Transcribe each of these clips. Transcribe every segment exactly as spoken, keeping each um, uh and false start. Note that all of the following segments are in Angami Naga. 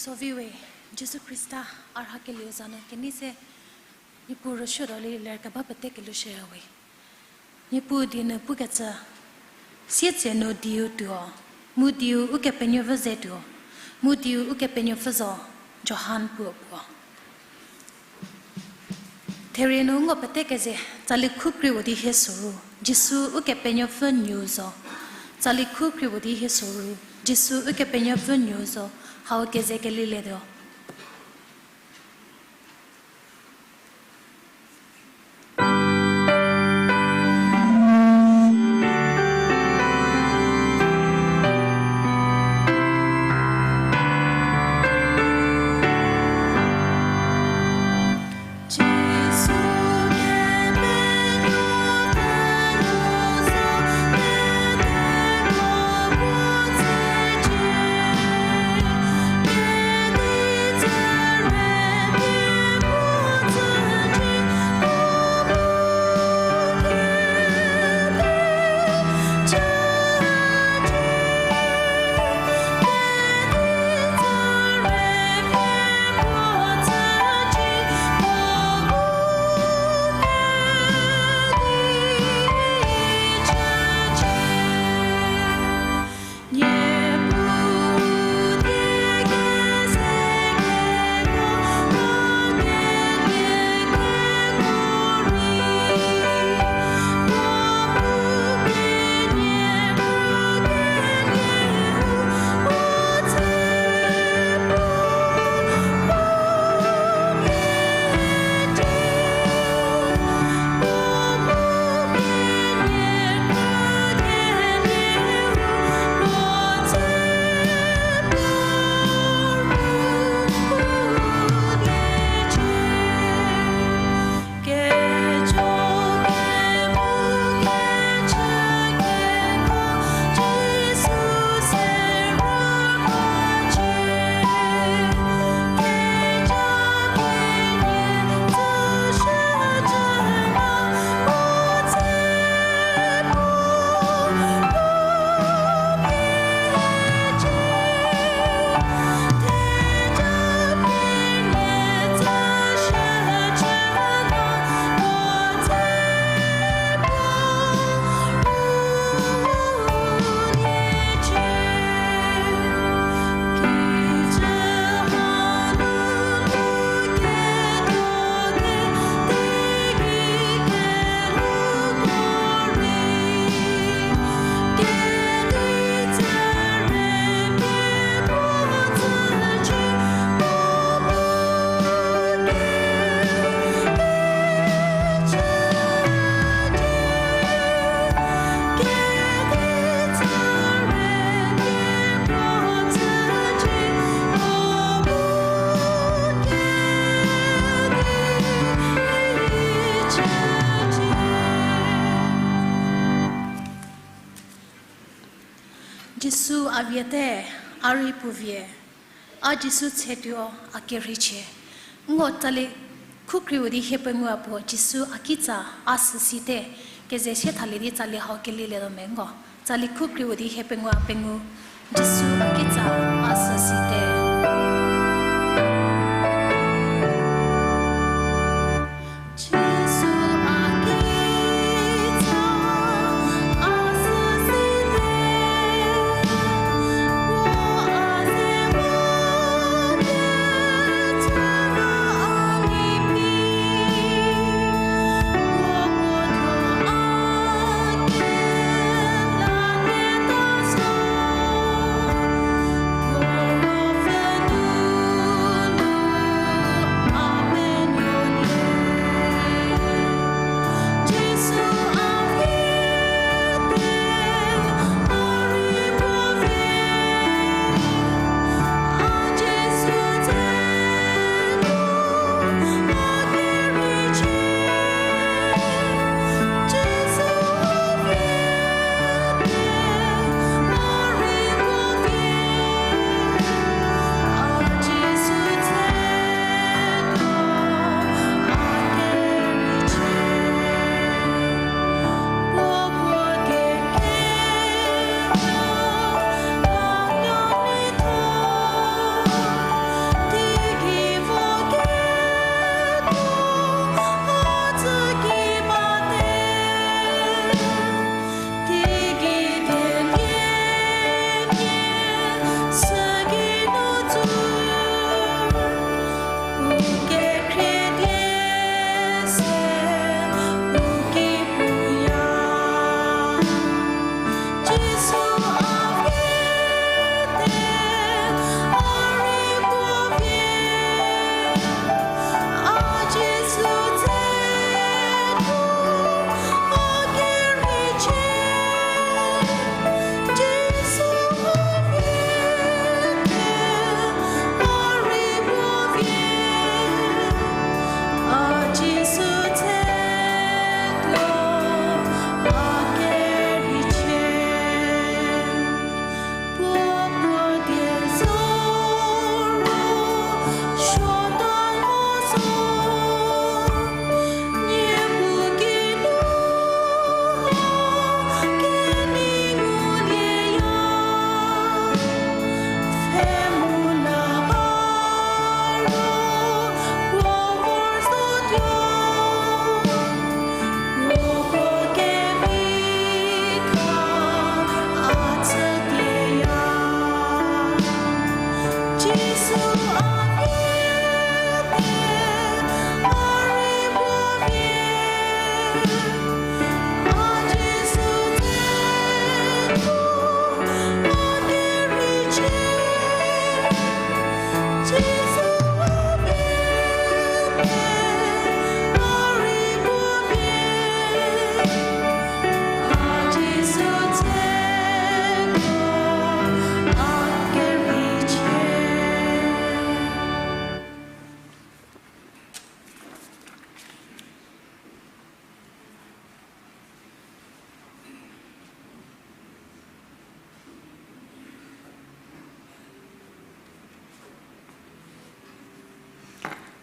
Soviwe, Jisu Khrista a rhakelieu za nu kenei se, Niepuu rüsuotuo ler keba pete kelhou shüyawe. Niepuu die nu pukecü, sietsenu dieu tuo, mu dieu Ukepenuopfü ze tuo, mu dieu Ukepenuopfü zo, Johan puo puo. Therie nu ngo pete keze, tsali khukri puo di hie soru, Jisu Ukepenuopfü nuou zo. Tsali khukri puo di hie soru, Jisu Ukepenuopfü nuou zo, hau keze kelilietuo. Jisu a vie te, a rei puo vie, a Jisu tsetuo a kerheichie. Ngo tsali khukriu di hie pengou a puo Jisu a kitsa a süsi te, keze sie thalie di tsali hau kelilietuo me ngo. Tsali khukriu di hie pengou a pengou, Jisu a kitsa a süsi te.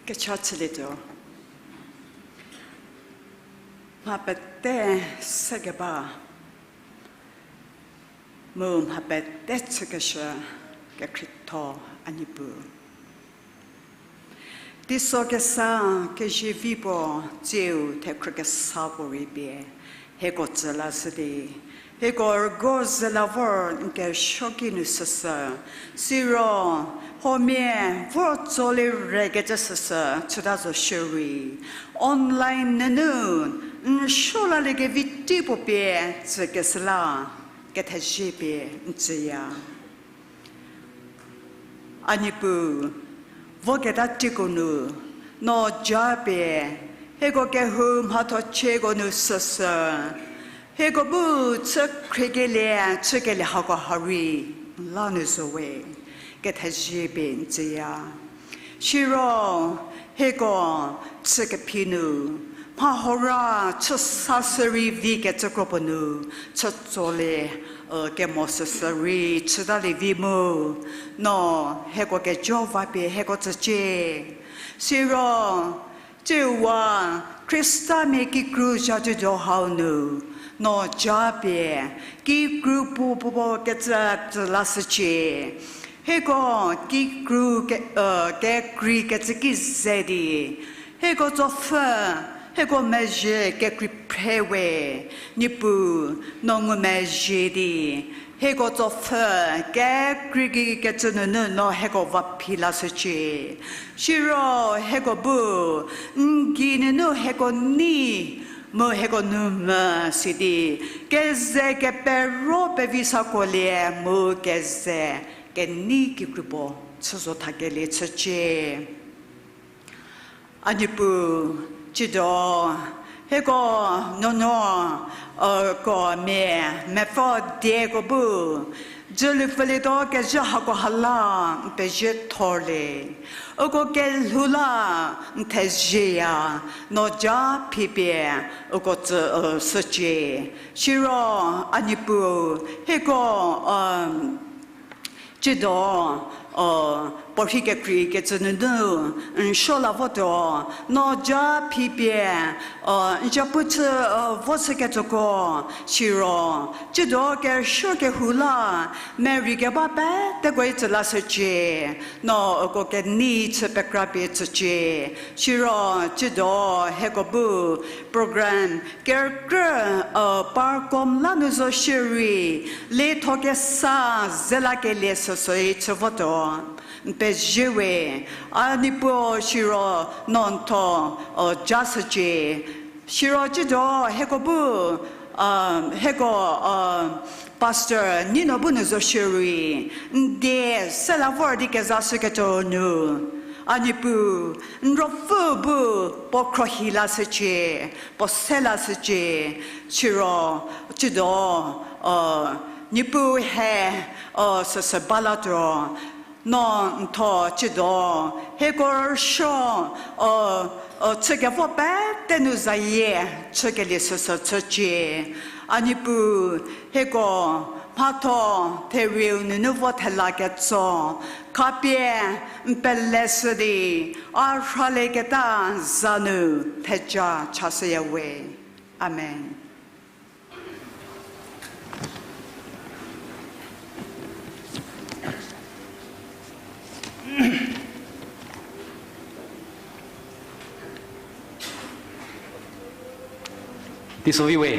Kecha chülietuo. Mha pete sekeba, mu mha pete chükeshü kekhrietho a Niepuu. Teiso kesa kezivi puo tsiu thekhrü kesa puo rei pie, hieko tsü lashü di, hieko rügo ze la vor n kesuo ki nu süsü, siro huomia vor tsolie rekecü süsü chüta zo shierei, online nunu n suo laliekevi tei puo pie tsükeshü la kethezie pie n tsüya. A Niepuu, voketa teiko nu, no japie, hieko kehou mhatho chieko nu süsü, hieko bu chü khriekelie, chükelie hako ha rei, la nu zo we, kethezie pie n tsüya. Siro, hieko chü kephi nu, mha hora chü sa sü rei vi kecü kro puo nu, chü tsolie, kemo süsü rei chütalie vi mu, no hieko kejo va pie hieko tsücie. Siro, tsiu wa Khristamia kikru zha tuo hau nu, no japie, kikru puo puo puo kecü tsü lashücie. Hieko kikru ke, kekrei kecü ki ze di, hieko tsopfü, hieko mezhie kekrei phre we, Niepuu, no ngumezhie di, hieko tsopfü kekrei ki kecü nunu no hieko va phi lashücie. Siro hieko bu, n gei nunu hieko nei, mu hieko nu mvü si di, keze kepero pevi sakolie mu keze kenei kikru puo chü zo thakelie chücie. A Niepuu, tsiedo, hieko nuonuo, ko mia, mepfü dieko bu, dzülu pfülietuo kezhü hako ha la n pezie thorlie. Uko kelhou la n thezieya, no ja phipie uko tsü, shücie. Siro, a Niepuu, hieko, tsiedo, puorhi kekrei kecü nunu, n suo la votuo, no ja phipie, n ja pu chü, vo shükecüko, siro, tsiedo kesuo kehou la, merei keba peteko-i tsü lashücie, no uko kenei chü pekra pie tsücie, siro, tsiedo, hieko bu, program, kerükrü, parkom la nu zo shierei, lietho kesa ze lakelie süsü-i chü votuo, n pezie we, a Niepuu siro, no n tho, ja shücie, siro tsiedo, hieko bu, hieko, pastor, nei no bu nu zo shierei, n die se la vor di kezashükecü nu, a Niepuu, n ruopfü bu, puo khruohi lashücie, puo se lashücie, siro, tsiedo, Niepuu he, süsü ba latuo, no n tho tsiedo, hieko rüsuo, chükevo pete nu zayie, chükelie süsü chücie, a Niepuu, hieko, mhatho, therieu nunu vo thela ketso, khapie, n peleshü di, a rhalieketa za nu, theja chashüya we. Amen. Teiso vi we,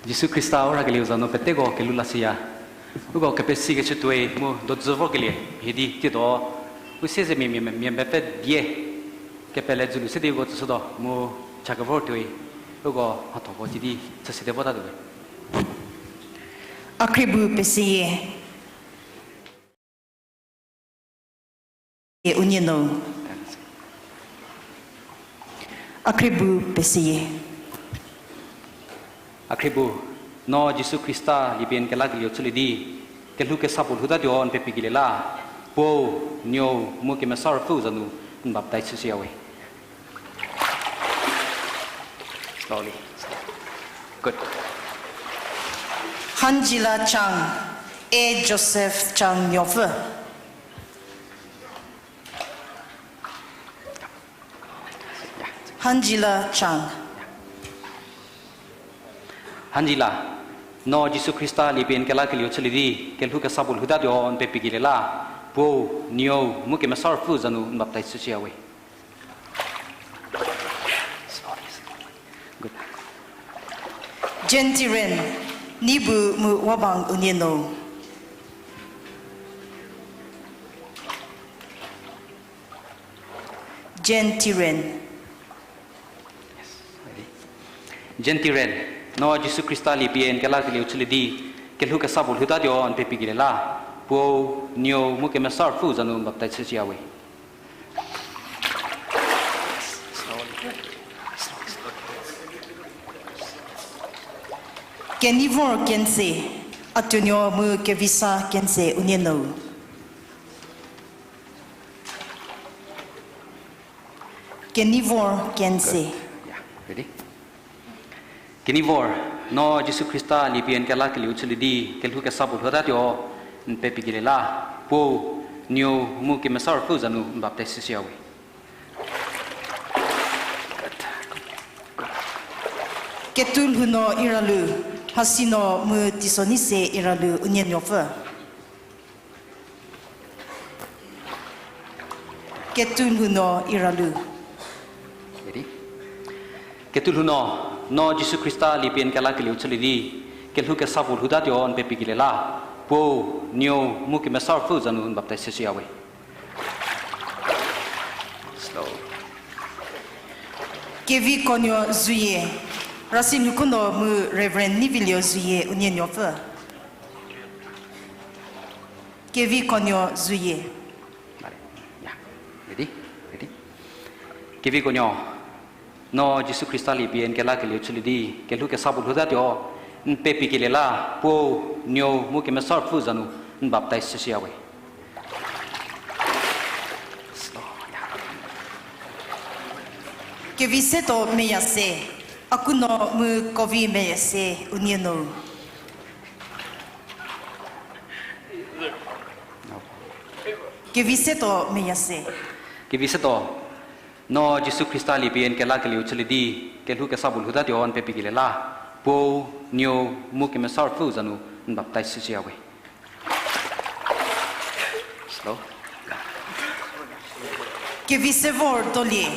Jisu Khrista u rhakelieu za nu peteko kelhou lashüya. Uko kepesikecü tuoi mu dojü vorkelie mhie di tiedo, u siezemia mia, mia mepfü die kepele dzülu se di uko tsüshütuo mu cha kevor tuoi, uko mhathoko si di chüsede votatuo we. A khrie bu pesiyie. Unie nu. A khrie bu pesiyie. A khrie bu, no Jisu Khrista liepie n kelakelieu chülie di, kelhou kesa puo lhoutatuo n pepikelie la, Puo, Nuou, mu Kemesa Ruopfüu za nu n baptaiz chüshüya we. Slowly. Good. Hanjila Chang, E. Joseph Chang nuopfü. Hanjila Chang. Hanjila, no Jisu Khrista liepie n kelakelieu chülie di, kelhou kesa puo lhoutatuo n pepikelie la, Puou, Nuou, mu Kemesa Ruopfü za nu n baptaiz chüshüya we. Jentiren, Nibu mu Wabang unie nou. Jentiren. Jentiren, no Jisu Khrista liepie n kelakelieu chülie di, kelhou kesa puo lhoutatuo n pepikelie la, Puou, Nuou, mu Kemesa Ruopfü za nu n baptaiz chüshüya we. Kenivor Kense, Atuonuo mu Kevisa Kense unie nou. Kenivor Kense. Kenivor, no Jisu Khrista liepie n kelakelieu chülie di, kelhou kesa puo lhoutatuo n pepikelie la, Puou, Nuou, mu Kemesa Ruopfü za nu n baptaiz chüshüya we. Ketulhounuo Iralu, Hasienuo mu Teisonise Iralu unie nuopfü. Ketulhounuo Iralu. Ketulhounuo, no Jisu Khrista liepie n kelakelieu chülie di, kelhou kesa puo lhoutatuo n pepikelie la, Puou, Nuou, mu Kemesa Ruopfü za nu n baptaiz chüshüya we. Kevikonuo Zuyie, Rasilukhunuo mu Reverend Nivilio Zuyie unie nuopfü. Kevikonuo Zuyie. Kevikonuo, no Jisu Khrista liepie n kelakelieu chülie di, kelhou kesa puo lhoutatuo n pepikelie la, Puou, Nuou, mu Kemesa Ruopfü za nu n baptaiz chüshüya we. Kevisetuo Meyase, Akunuo mu Kovi Meyase unie nou. Kevisetuo Meyase. Kevisetuo, no Jisu Khrista liepie n kelakelieu chülie di, kelhou kesa puo lhoutatuo n pepikelie la, Puou, Nuou, mu Kemesa Ruopfü za nu n baptaiz chüshüya we. Kevisevor Dolie,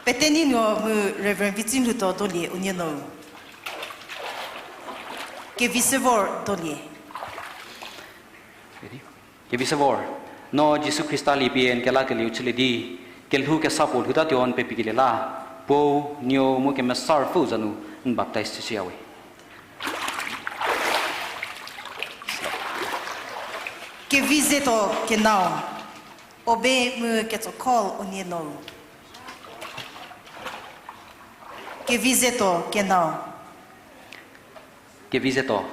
Peteninuo mu Reverend Vitsinlutuo Dolie unie nou. Kevisevor Dolie. Kevisevor, no Jisu Khrista liepie n kelakelieu chülie di, kelhou kesa puo lhoutatuo n pepikelie la, Puou, Nuou, mu Kemesa Ruopfü za nu n baptaiz chüshüya we. Kevizetuo Kenao, Obe mu Ketsokhol unie nou. Kevizetuo Kenao. Kevizetuo,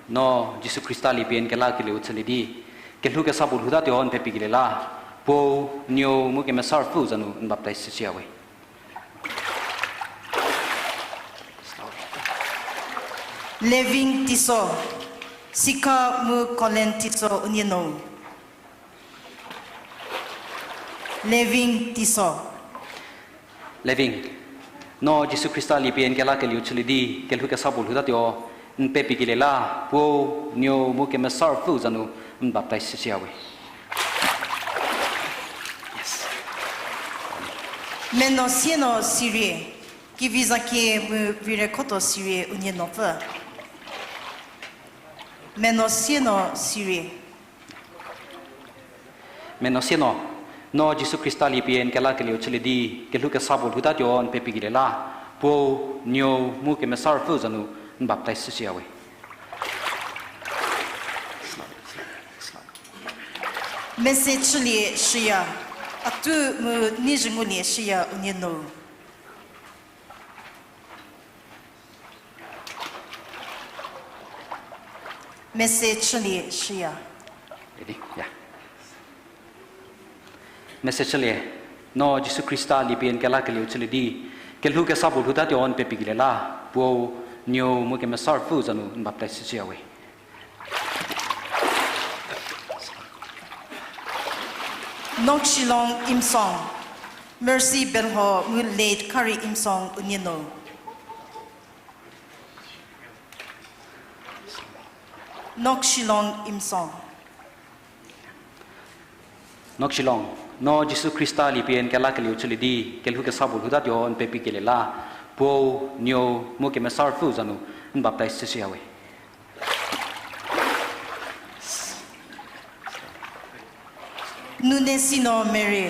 no Jisu Khrista liepie n kelakelieu chülie di, kelhou kesa puo lhoutatuo n pepikelie la, Puou, Nuou, mu Kemesa Ruopfü za nu n baptaiz chüshüya we. Leving Tisso, Sika mu Colin Tisso unie nou. Leving Tisso. Leving, no Jisu Khrista liepie n kelakelieu chülie di, kelhou kesa puo lhoutatuo n pepikelie la, Puou, Nuou, mu Kemesa Ruopfü za nu n baptaiz chüshüya we. Menosieno Sirie, Kevizakie mu Virekhotuo Sirie unie nuopfü. Menosieno Sirie. Menosieno, no Jisu Khrista liepie n kelakelieu chülie di, kelhou kesa puo lhoutatuo n pepikelie la, Puou, Nuou, mu Kemesa Ruopfü za nu n baptaiz chüshüya we. Mese chülie shüya, Atu mu Nizhüngulie shüya unie nou. Mese chülie shüya. Mese chülie, no Jisu Khrista liepie n kelakelieu chülie di, kelhou kesa puo lhoutatuo n pepikelie la, Puou, Nuou, mu Kemesa Ruopfü za nu n baptaiz chüshüya we. Nokshilong Imsong, Mercy Belho mu late Khari Imsong unie no. Nokshilong Imsong. Nokshilong, no Jisu Khrista liepie n kelakelieu chülie di, kelhou kesa puo lhoutatuo n pepi kelie la, Puou, Nuou, mu Kemesa Ruopfüu za nu n baptaiz chüshüya we. Nunesi no Mary,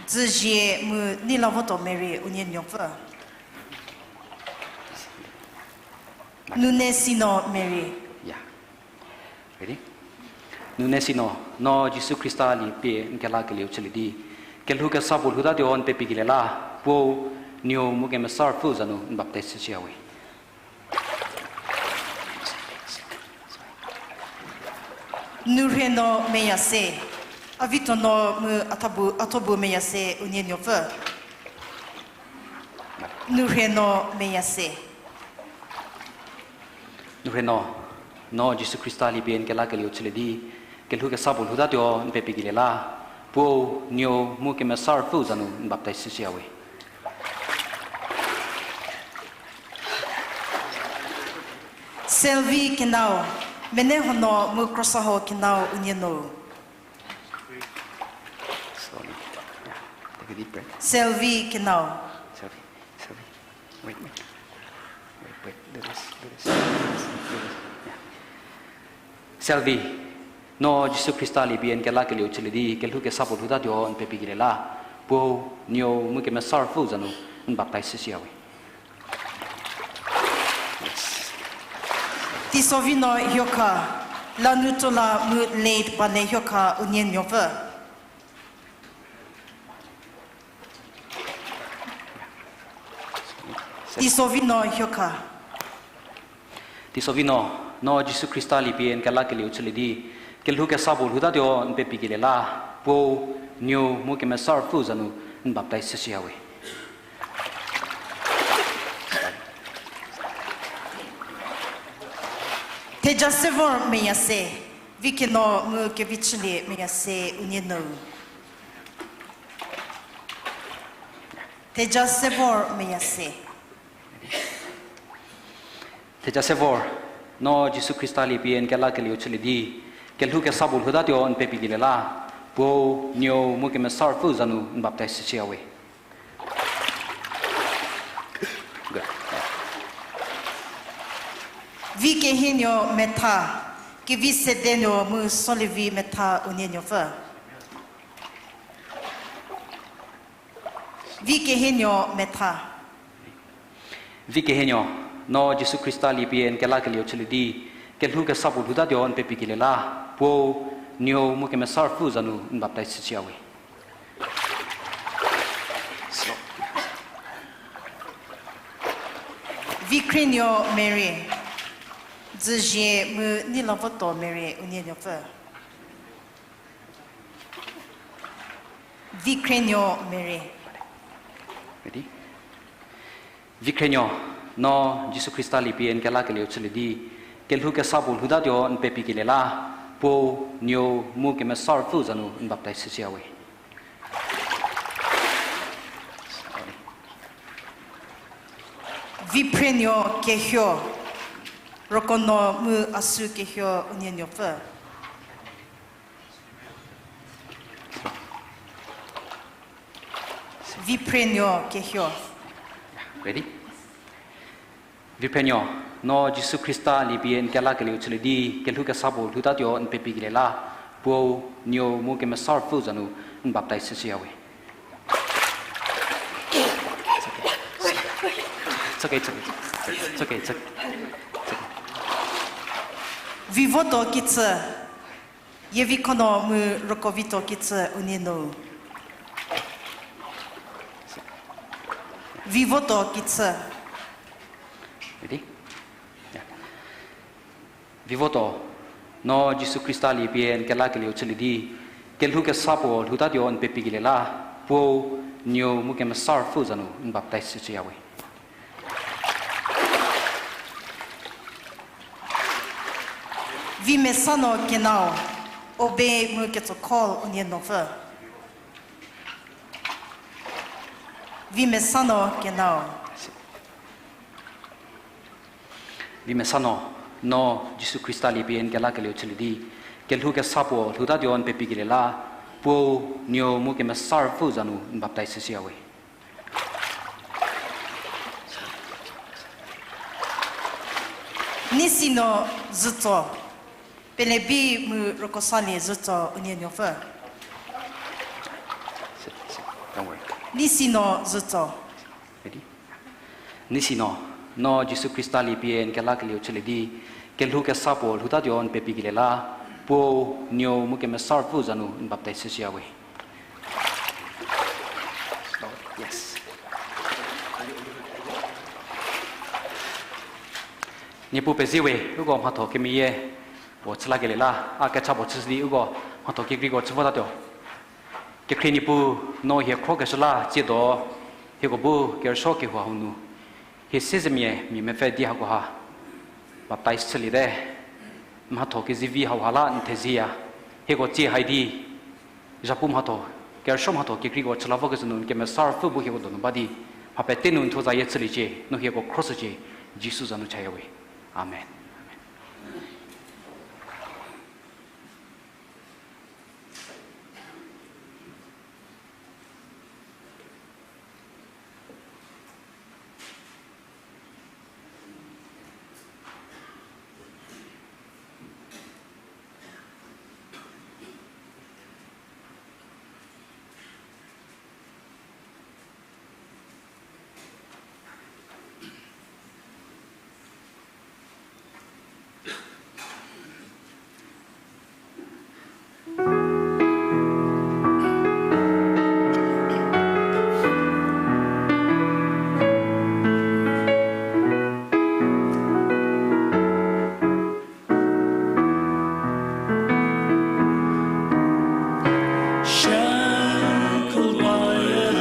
Dzüzie mu Neilavoto Mary unie nuopfü. Nunesi no Mary. Ya. Ready? Nunesi no, no Jisu Khrista liepie n kelakelieu chülie di, kelhou kesa puo lhoutatuo n pepi kelie la, Puou, Nuou, mu Kemesa Ruopfüu za nu n baptaiz chüshüya we. Nurhie no Meyase, Avitono mu Athobu, Athobu Meyase unie nuopfü. Nurhie no Meyase. Nurhie no, no Jisu Khrista liepie n kelakelieu chülie di, kelhou kesa puo lhoutatuo n pepi kelie la, Puou, Nuou, mu Kemesa Ruopfüu za nu n baptaiz chüshüya we. Selvi Kenau, Menehono mu Krosaho Kenau unie no. Slowly. Yeah. Take a deep breath. Selvi Kenau. Selvi, Selvi. Wait, wait. Wait, wait. Do this, do this, do this, do this. Yeah. Selvi, no Jisu Khrista liepie n kelakelieu chülie di, kelhou kesa puo lhoutatuo n pepi kelie la, Puou, Nuou, mu Kemesa Ruopfüu za nu n baptaiz chüshüya we. Tisovino Hioka, Lanutsola mu late Bale Hioka unie nuopfü. Tisovino Hioka. Tisovino, no Jisu Khrista liepie n kelakelieu chülie di, kelhou kesa puo lhoutatuo n pepi kelie la, Puou, Nuou, mu Kemesa Ruopfüu za nu n baptaiz chüshüya we. Thejasevor Meyase, Vikeno mu Kevichülie Meyase unie nou. Thejasevor Meyase. Thejasevor, no Jisu Khrista liepie n kelakelieu chülie di, kelhou kesa puo lhoutatuo n pepi kelie la, Puou, Nuou, mu Kemesa Ruopfüu za nu n baptaiz chüshüya we. Vikehinuo Metha, Kevisedenuo mu Solevi Metha unie nuopfü. Vikehinuo Metha. Vikehinuo, no Jisu Khrista liepie n kelakelieu chülie di, kelhou kesa puo lhoutatuo n pepi kelie la, Puou, Nuou, mu Kemesa Ruopfüu za nu n baptaiz chüshüya we. Vikhrenuo Mary, Dzüzie mu Neilavoto Mary unie nuopfü. Vikhrenuo Mary. Ready? Vikhrenuo, no Jisu Khrista liepie n kelakelieu chülie di, kelhou kesa puo lhoutatuo n pepi kelie la, Puou, Nuou, mu Kemesa Ruopfüu za nu n baptaiz chüshüya we. Vikhrenuo Kehuo, Rokono mu Asu Kehuo unie nuopfü. Vikhrenuo Kehuo. Ready? Vikhrenuo, no Jisu Khrista liepie n kelakelieu chülie di, kelhou kesa puo lhoutatuo n pepi kelie la, Puou, Nuou, mu Kemesa Ruopfüu za nu n baptaiz chüshüya we. It's okay. It's okay, it's okay. It's okay, it's okay. Vivoto Kitsü, Yevikono mu Rokovito Kitsü unie nou. Vivoto Kitsü. Ready? Yeah. Vivoto, no Jisu Khrista liepie n kelakelieu chülie di, kelhou kesa puo lhoutatuo n pepi kelie la, Puou, Nuou, mu Kemesa Ruopfüu za nu n baptaiz chüshüya we. Vimesano Kenau, Obe mu Ketsokhol unie nuopfü. Vimesa no kenao. Vimesa no, no Jisu Khrista lie pie n kelakelieu chülie di, kelhou kesa puo lhoutatuo n pepikelie la, Puo, Nuou mu Kemesa Ruopfü za nu n baptaiz shüya we. Nisi no zütso. Pelebi mu rükosalie zütso unie nuopfü. Nisi no zütso. Nisi no, no Jisu Khrista lie pie n kelakelieu chülie di, kelhou kesa puo lhoutatuo n pepikelie la, Puo, Nuou mu Kemesa Ruopfü za nu n baptaiz shüya we. Yes. Niepuu pezie we, uko mhatho kemeyie puo chülakelie la, a kecha puo chüshü di uko mhatho kekreiko chü votatuo. Kekhrie Niepuu, no hie khrokeshü la tsiedo, hieko bu kerüsuo kehou hau nu, hie siezemia mia mepfü di hakoha baptaiz chüliete, mhatho kezivi hauha la n thezieya, hieko tsie hai di, zhapu mhatho, kerüsuo mhatho kekreiko chüla vokecü nu n Kemesa Ruopfü bu hieko donu ba di, mha pete nu n thuo zayie chüliecie, no hieko khroshücie, Jisu za nu chaya we. Amen. Shackled by a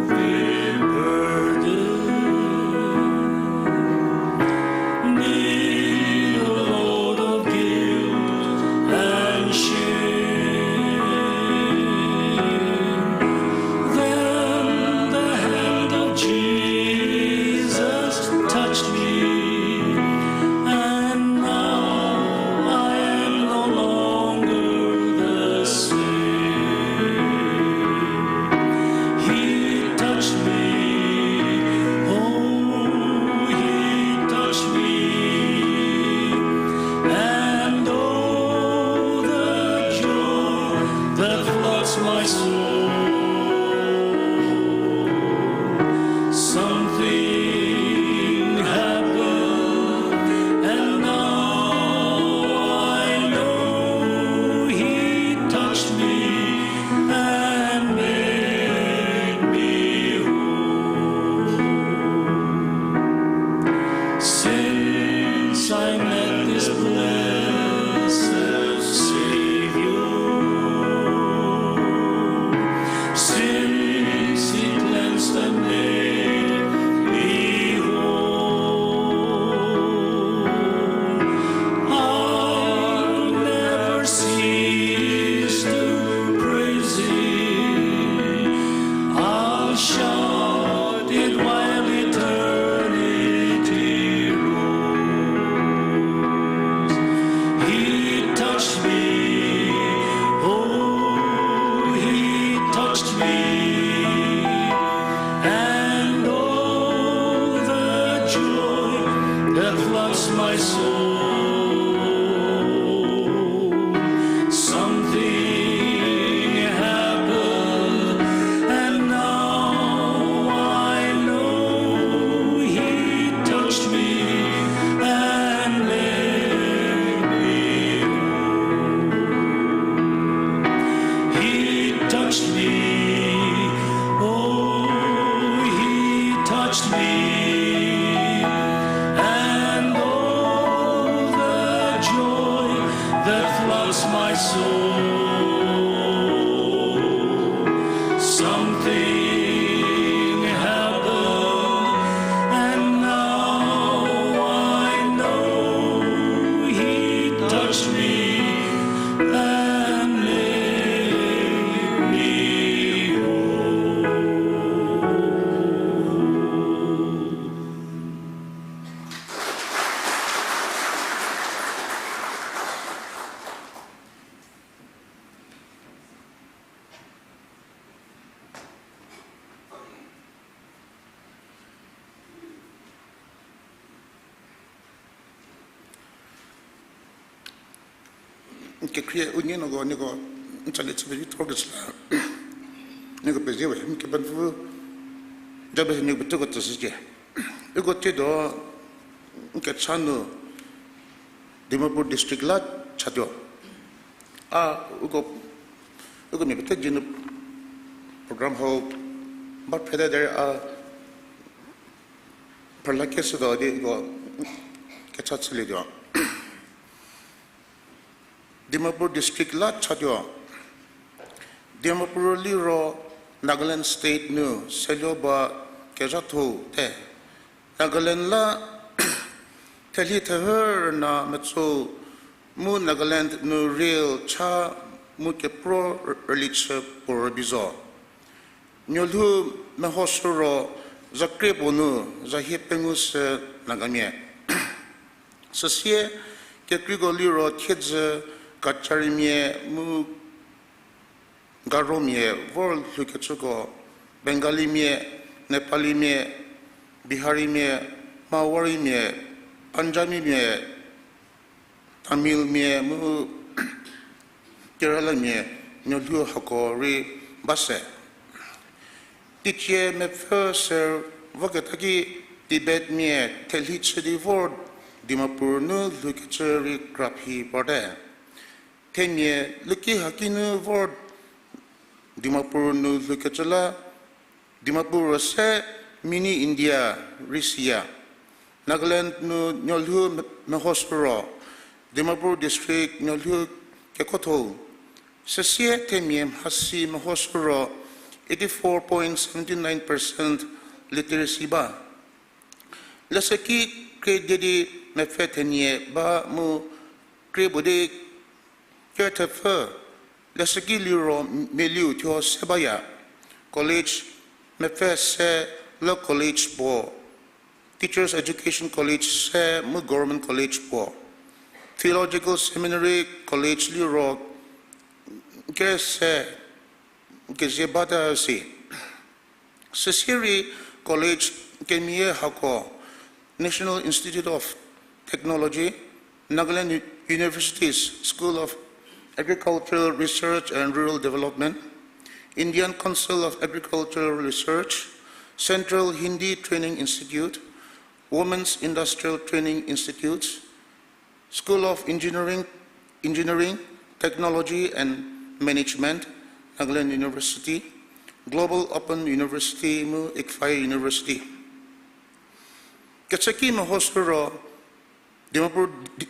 heavy burden, neath a load of guilt and shame. Then the hand of Jesus touched me, and now I am no longer the same. He touched me, oh, he touched me, and oh, the joy that floods my soul. Something happened, and now I know he touched me and made me whole. Since I met this blessed Savior, since he cleansed and made me whole, I'll never cease to praise him. I'll shout it while eternity rolls. He touched me, oh, he touched me, and oh, the joy that floods my soul. Something happened, and now I know he touched me and made me whole. He touched me, oh, he touched me, and oh, the joy that floods my soul. Something happened, and now I know he touched me and made me whole. N kekhrie u nie noko nieko n tsali chüpie vi thor kecü la nieko pezie we, n kepenuopfü jabe se nieko peteko tsüshücie. Uko tsiedo n kecha nu Dimapur district la chatuo. A, uko, uko mia pete dzie nu program hau ba phreta derei a phrüla kesütuo di uko kecha chülietuo. Dimapur district la chatuo. Dimapur liro Nagaland state nu seluo ba kezhatho te. Nagaland la thelhi thehü rüna metso mu Nagaland nu rail cha mu kepro rüli chü puo rübei zo. Nuolhou mehoshü ro zakrie puo nu zahie pengou sü Nagamia. Süsie kekreiko liro thiedzü Kacharimia mu Garomia vor lhoukecüko, Bengalimia, Nepalimia, Biharimia, Marwarimia, Punjabimia, Tamilmia mu Keralamia nuolhou hako rei ba se. Teicie mepfü ser voketa ki Tibetmia thelhi chü di vor Dimapur nu lhoukecü rei kraphi parte. Themia luki haki nu vor Dimapur nu lhoukecü la Dimapur ro se mini India rei siya. Nagaland nu nuolhou mehoshü ro Dimapur district nuolhou kekhotho. Süsie themia mhasi mehoshü ro eighty four point seven nine percent literacy ba. Leshüki krie die di mepfü thenie ba mu krie puo di kerthepfü, leshüki liro meliu thuo se baya. College mepfü se law college puo, Teachers Education College se mu Government College puo, Theological Seminary College liro kere se kezie bata si. Süsie rei college kemie hako, National Institute of Technology, Nagaland University's School of Agricultural Research and Rural Development, Indian Council of Agricultural Research, Central Hindi Training Institute, Women's Industrial Training Institutes, School of Engineering, Engineering, Technology and Management, Nagaland University, Global Open University mu ICFAI University. Kechüki mehoshü ro Dimapur di-,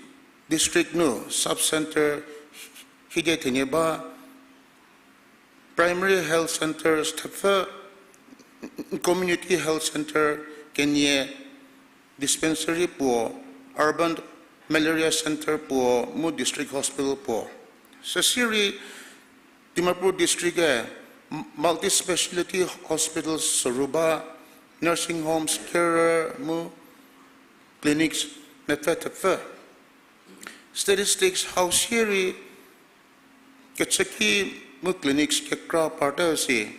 District nu sub-centre hidie thenie ba, Primary Health Centres thepfü, Community Health Centre kenie, Dispensary puo, Urban Malaria Centre puo mu District Hospital puo. Süsie rei Dimapur District-e Multi Speciality Hospitals soru ba, nursing homes, carer mu clinics mepfü thepfü. Statistics hau sie rei kechüki mu clinics kekra parte si.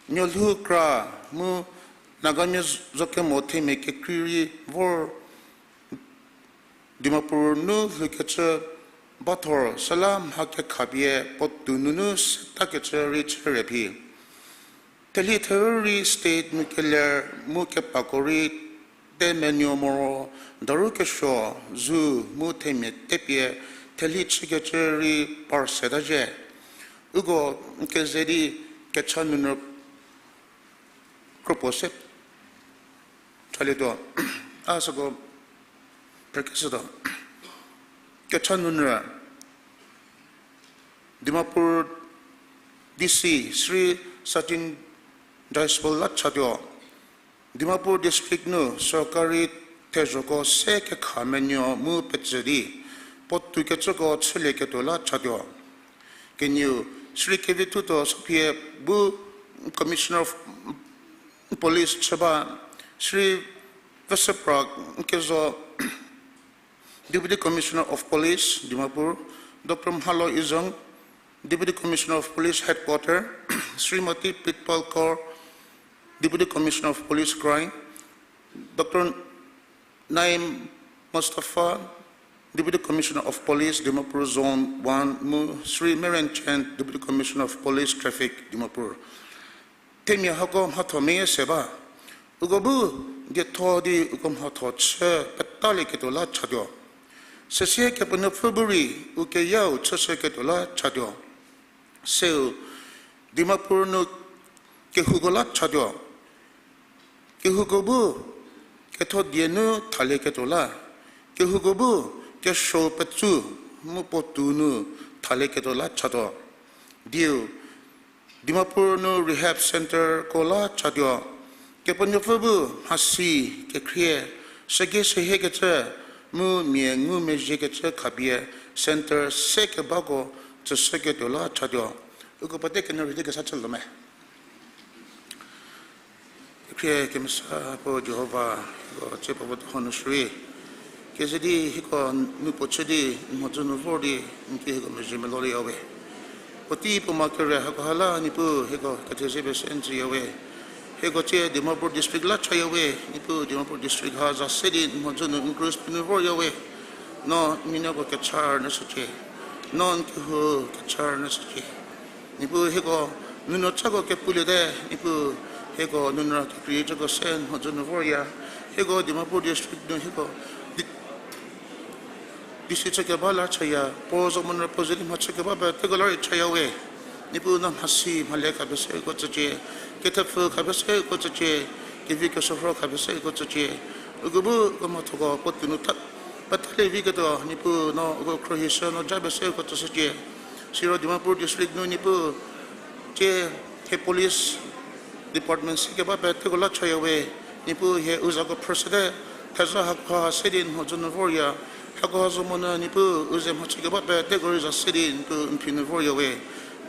Nuolhou kra mu Nagamia zokemo themia kekrei rei vor Dimapur nu lhoukecü bathor süla mha kekhapie puotou nunu setakecü rei chüre phi. Thelhi therü rei state nu keler mu kepako rei te menuo moro daru kesuo zu mu themia tepie thelhi chükecü rei par seta zhie. Uko n keze di kecha nunu kropuo se chalietuo. A süko prekeshütuo. Kecha nunu Dimapur D C Shri Sachin Jaiswal la chatuo. Dimapur District nu sorkari thezhoko se kekha menuo mu petsü di puotou kecüko chülieketuo la chatuo. Kenieu Shri Kevithutuo Sophie bu Commissioner of Police chü ba, Shri Vesepra Kezo Deputy Commissioner of Police, Dimapur, Doctor Mhalo Izong, Deputy Commissioner of Police Headquarter, Srimati Pritpal Kaur, Deputy Commissioner of Police Crime, Doctor Naeem Mustafa, Deputy Commissioner of Police, Dimapur Zone one, mu Shri Meren Chen, Deputy Commissioner of Police, Traffic, Dimapur. Themia hako mhatho meyie se ba. Uko bu dietho di uko mhatho chü petalieketuo la chatuo. Süsie Kepenuopfü bu rei u keyau chüshüketuo la chatuo. Seu Dimapur nu kehouko la chatuo. Kehouko bu ketho die nu thalieketuo la, kehouko bu kesuo petsu mu puotou nu thalieketuo la chatuo. Dieu, Dimapur nu rehab centreko la chatuo. Kepenuopfü bu mhasi kekhrie, sügei sühiekecü, mu mia ngumezhiekecü khapie centre se kebako tsüshüketuo la chatuo. Uko pete kenyü rhei di kesa chülo me. Kekhrie kemesa puo Jihova, hieko tsie puo vo tuo hanu shürei. Keze di hieko nu puo chü di, n mhodzü nu vor di, n ki hieko mezhie meloliya we. Puotei puo ma kere hakoha la Niepuu hieko kethezie pese n tsüya we. Hieko tsie Dimapur district la chaya we, Niepuu Dimapur district ha za se di n mhodzü nu n krus pie nu vorya we. No n nuonuoko kecha rünyü shücie. No n kehou kecha rünyü shücie. Niepuu hieko nuonuo chako kepuliete, Niepuu hieko nuonuo kekreicüko se n mhodzü nu vorya. Hieko Dimapur district nu hieko di- D C chü keba la chaya, puo zo monyü puo ze di mhachü keba peteko la rei chaya we. Niepuu no mhasi mhale khapie se uko tsücie, kethepfü khapie se uko tsücie, kevi kesuorho khapie se uko tsücie. Uko bu uko mhathoko puo tuonu ta, petalie viketuo, Niepuu no uko khruohishü no japie se uko tsüshücie. Siro Dimapur district nu Niepuu tsie hie police department se keba peteko la chaya we, Niepuu hie u zako phrüshüte, theza hakoha se di n mhodzü nu vorya, hakoha zo monyü Niepuu u ze mhachü keba peteko rei za se di Niepuu n phi nu vorya we,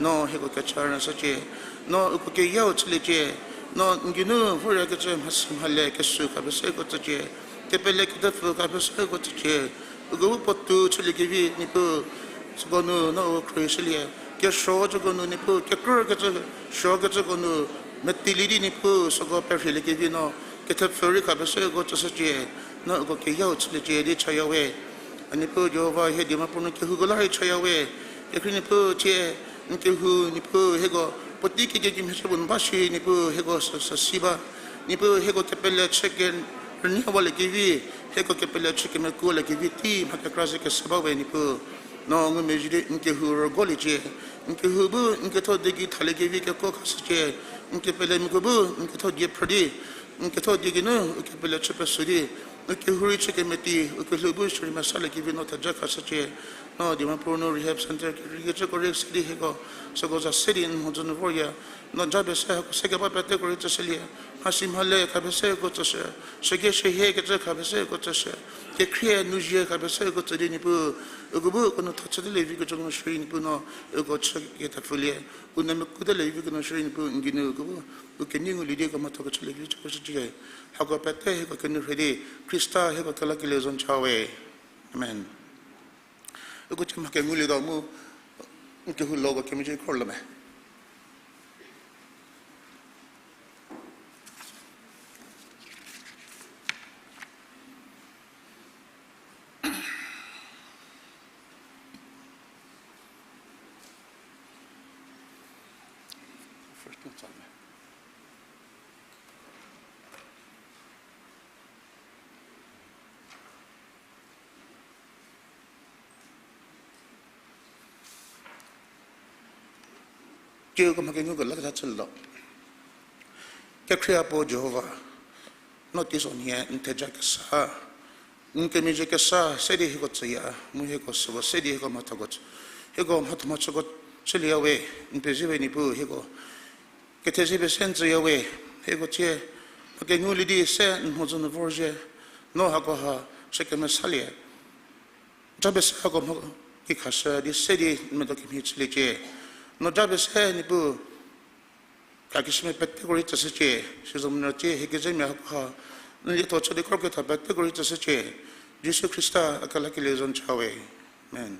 no hieko kecha rünyü shücie, no uko keyau chüliecie, no n geinu voryakecü mhasi mhale kesuo khapie se uko tsücie, kepele kethepfü khapie se uko tsücie, uko bu puotou chüliekevi Niepuu, süko nu no u khruohishülie, kesuo cüko nu Niepuu, kekrükecü, suokecüko nu, metilie di Niepuu süko perhieliekevi no, kethepfü rei khapie se uko tsüshücie, no uko keyau chüliecie di chaya we. A Niepuu Jihova hie Dimapur nu kehouko la rei chaya we, kekhrie Niepuu tsie, n kehou Niepuu hieko, puotei kekekemhie chü bu n ba shi Niepuu hieko sü, sü si ba, Niepuu hieko kepele chü ke rünyüwaliekevi, hieko kepele chü kemekuoliekevi tei mha kekra ze kese ba we Niepuu. No ngumezhie di n kehou rügoliecie, n kehou bu n ketho die gei thaliekevi kekuo khashücie, n kepelemiko bu n ketho die phrü di, n ketho die geinu u kepele chü pesü di, u kehou rei chü kemeti, u kelhou bu shürei mesaliekevi no theja khashücie. No Dimapur nu rehab centre kekreikecüko rei se di hieko, süko za se di n mhodzü nu vorya, no japie se hako se keba peteko rei tsüshülie, mhasi mhale khapie se uko tsüshü, sügei sühiekecü khapie se uko tsüshü, kekhrie nuzie khapie se uko tsü di Niepuu, uko bu uko nu tha chüte levi kecü nu shürei Niepuu no, uko chü kethepfülie, u ne mekuote levi kecü nu shürei Niepuu n geinu uko bu, u kenei ngulie di uko mhatho kechülie vi chü keshücie. Hako pete hieko kenu rhei di, Khrista hieko kelakelie zo n cha we. Amen. Uko tsie mha kengulie tuo mu, n kehou loko kemezhie khor lo me. Tsiu kemha kenguko la ketha chülie tuo. Kekhrie Apuo Jihova, no teisonhie n theja kesa, n kemezhie kesa se di hieko tsüya, mu hieko süko se di hieko mhathoko, hieko mhatho mhachüko chülieya we, n pezie we Niepuu hieko kethezie pie se n tsüya we, hieko tsie mha kengulie di se n mhodzü nu vorzhie, no hakoha chü kemesalie. Japie se hako mho ki khashü di se di n medo kemhie chüliecie. No japie se Niepuu, kakeshümia peteko rei tsüshücie, sizomonyü tsie hie kezemia hakoha n lietho chü di kroketha peteko rei tsüshücie. Jisu Khrista a kelakelie zo n cha we. Amen.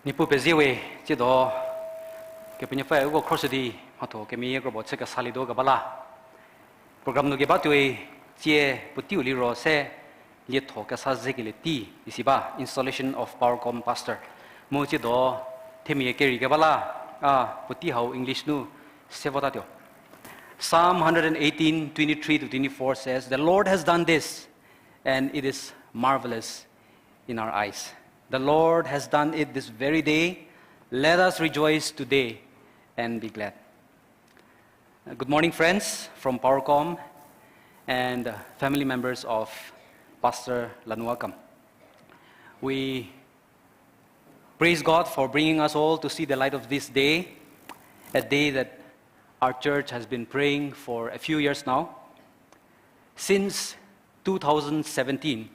Niepuu pezie we, tsiedo Kepenuopfü uko khroshü di mhatho kemeyie krobo chü kesalietuo keba la. Program nu keba tuoi, tsie puoteiu liro se lietho kesa zekelie tei isi ba, installation of PowerCom pastor. Mu tsiedo themia kerei keba la, a, puotei hau English nu se votatuo. Psalm hundred and eighteen, twenty-three to twenty-four says, "The Lord has done this, and it is marvelous in our eyes. The Lord has done it this very day. Let us rejoice today and be glad." Uh, good morning, friends from PowerCom and, uh, family members of Pastor Lanuakam. We praise God for bringing us all to see the light of this day, a day that our church has been praying for a few years now. Since two thousand seventeen,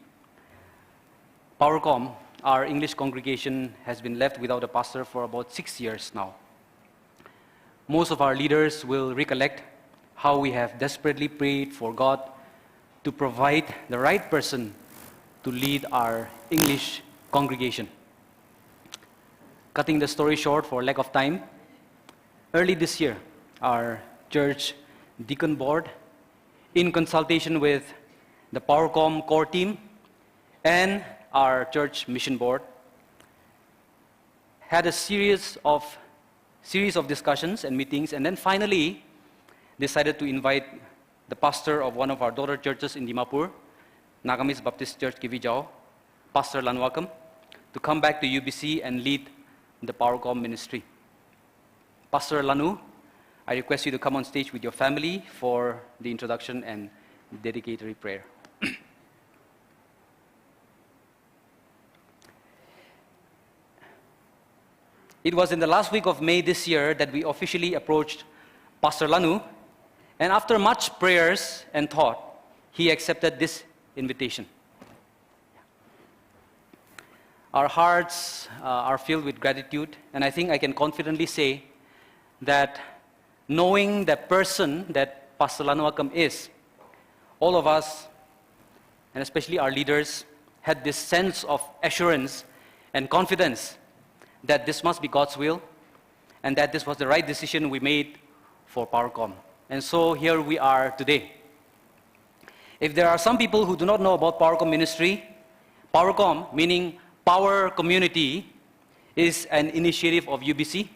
PowerCom, our English congregation, has been left without a pastor for about six years now. Most of our leaders will recollect how we have desperately prayed for God to provide the right person to lead our English congregation. Cutting the story short for lack of time, early this year, our church deacon board, in consultation with the PowerCom core team and our church mission board, had a series of, series of discussions and meetings, and then finally decided to invite the pastor of one of our daughter churches in Dimapur, Nagamese Baptist Church Kevijao, Pastor Lanuakam, to come back to U B C and lead the PowerCom ministry. Pastor Lanu, I request you to come on stage with your family for the introduction and dedicatory prayer. It was in the last week of May this year that we officially approached Pastor Lanu, and after much prayers and thought, he accepted this invitation. Our hearts, uh, are filled with gratitude, and I think I can confidently say that knowing the person that Pastor Lanuakam is, all of us, and especially our leaders, had this sense of assurance and confidence that this must be God's will and that this was the right decision we made for PowerCom. And so here we are today. If there are some people who do not know about PowerCom ministry, PowerCom, meaning Power Community, is an initiative of U B C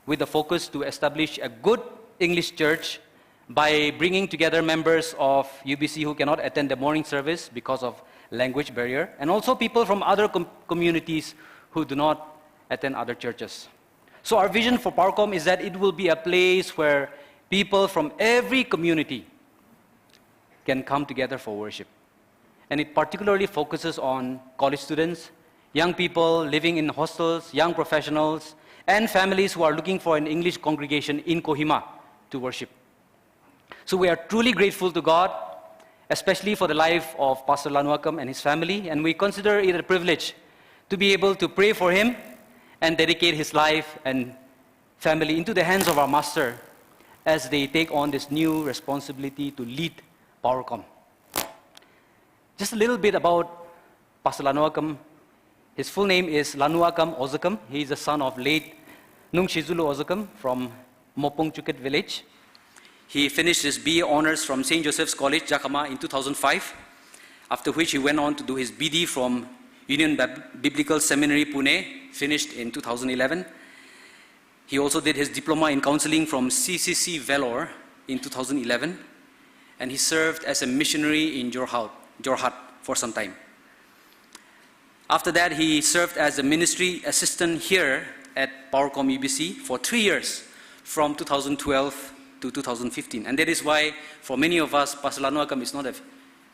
with the focus to establish a good English church by bringing together members of U B C who cannot attend the morning service because of language barrier, and also people from other com- communities who do not attend other churches. So our vision for PowerCom is that it will be a place where people from every community can come together for worship. And it particularly focuses on college students, young people living in hostels, young professionals, and families who are looking for an English congregation in Kohima to worship. So we are truly grateful to God, especially for the life of Pastor Lanuakam and his family, and we consider it a privilege to be able to pray for him and dedicate his life and family into the hands of our Master as they take on this new responsibility to lead PowerCom. Just a little bit about Pastor Lanuakam. His full name is Lanuakam Ozükham. He is the son of late Nungshizulu Ozükham from Mopung Chukit village. He finished his B A honours from Saint Joseph's College, Jakhama in two thousand five, after which he went on to do his B D from Union Bib- Biblical Seminary, Pune, finished in two thousand eleven. He also did his diploma in counselling from C C C Vellore in two thousand eleven, and he served as a missionary in Jorhat, Jorhat for some time. After that, he served as a ministry assistant here at PowerCom U B C for three years, from two thousand twelve to two thousand fifteen. And that is why, for many of us, Pastor Lanuakam is not a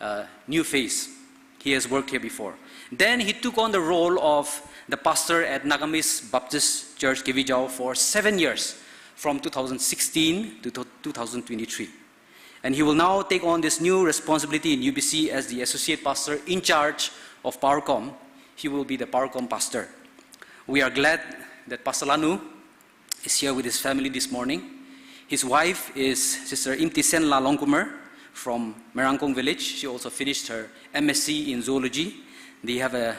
uh, new face. He has worked here before. Then he took on the role of the pastor at Nagamese Baptist Church, Kevijao, for seven years, from two thousand sixteen to two thousand twenty-three. And he will now take on this new responsibility in U B C as the associate pastor in charge of PowerCom. He will be the PowerCom pastor. We are glad that Pastor Lanu is here with his family this morning. His wife is Sister Imtisen Lalongkumer from Merangkong village. She also finished her M S C in zoology. They have a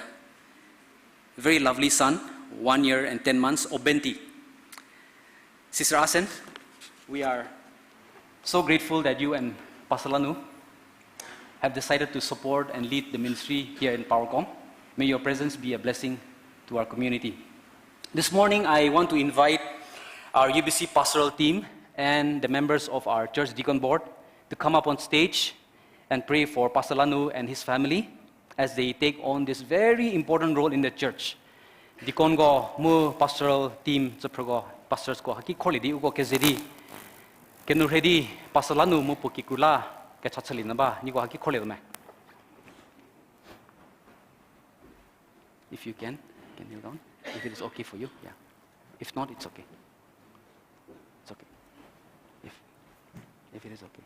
very lovely son, one year and ten months, Obenti. Sister Asen, we are so grateful that you and Pastor Lanu have decided to support and lead the ministry here in Powercom. May your presence be a blessing to our community. This morning, I want to invite our U B C pastoral team and the members of our church deacon board to come up on stage and pray for Pastor Lanu and his family as they take on this very important role in the church. Deaconko mu pastoral team tsüphrüko, pastorsko haki khorlie di uko keze di, kenourhei di Pastor Lanu mu puo kikru la kecha chülie nyü ba, nieko haki khorlie tuo me. If you can, can kneel down. If it is okay for you, yeah. If not, it's okay. It's okay. If, if it is okay.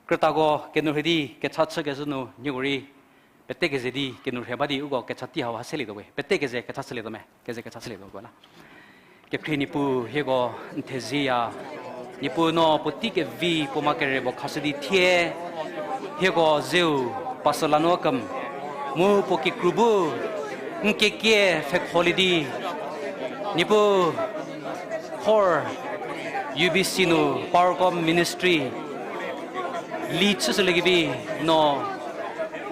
Krütako kenourhei di kecha chükeshü nu nieko rei pete keze di kenourhei ba di uko kecha tei hau ha selietuo we. Pete keze kecha chülietuo me. Keze kecha chülietuo ko la. Kekhrie Niepuu hieko n thezieya. Niepuu no puotei kevi puo ma kere puo khashü di thie hieko zeu Pastor Lanu Akem mu puo kikru bu n kekie pfhekholie di Niepuu khor U B C nu Power Call Ministry lead chüshüliekevi no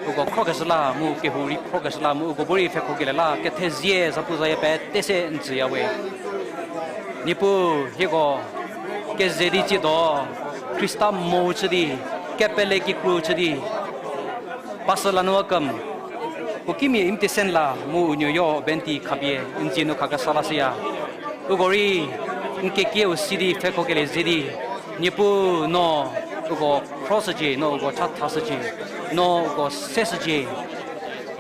uko khrokeshü la mu kehou rei khrokeshü la mu uko bu rei pfhekhokelie la kethezie zapu zayie pete se n tsüya we. Niepuu hieko keze di tsiedo Khrista mo chü di kepele kikru chü di Pastor Lanu Akem, puo kimia Imtisen la mu u nuoyo Obenti khapie n dzie nu khakesa lashüya. Uko rei n kekieu si di pfhekhokelie ze di Niepuu no uko khroshücie, no uko chathashücie, no uko seshücie.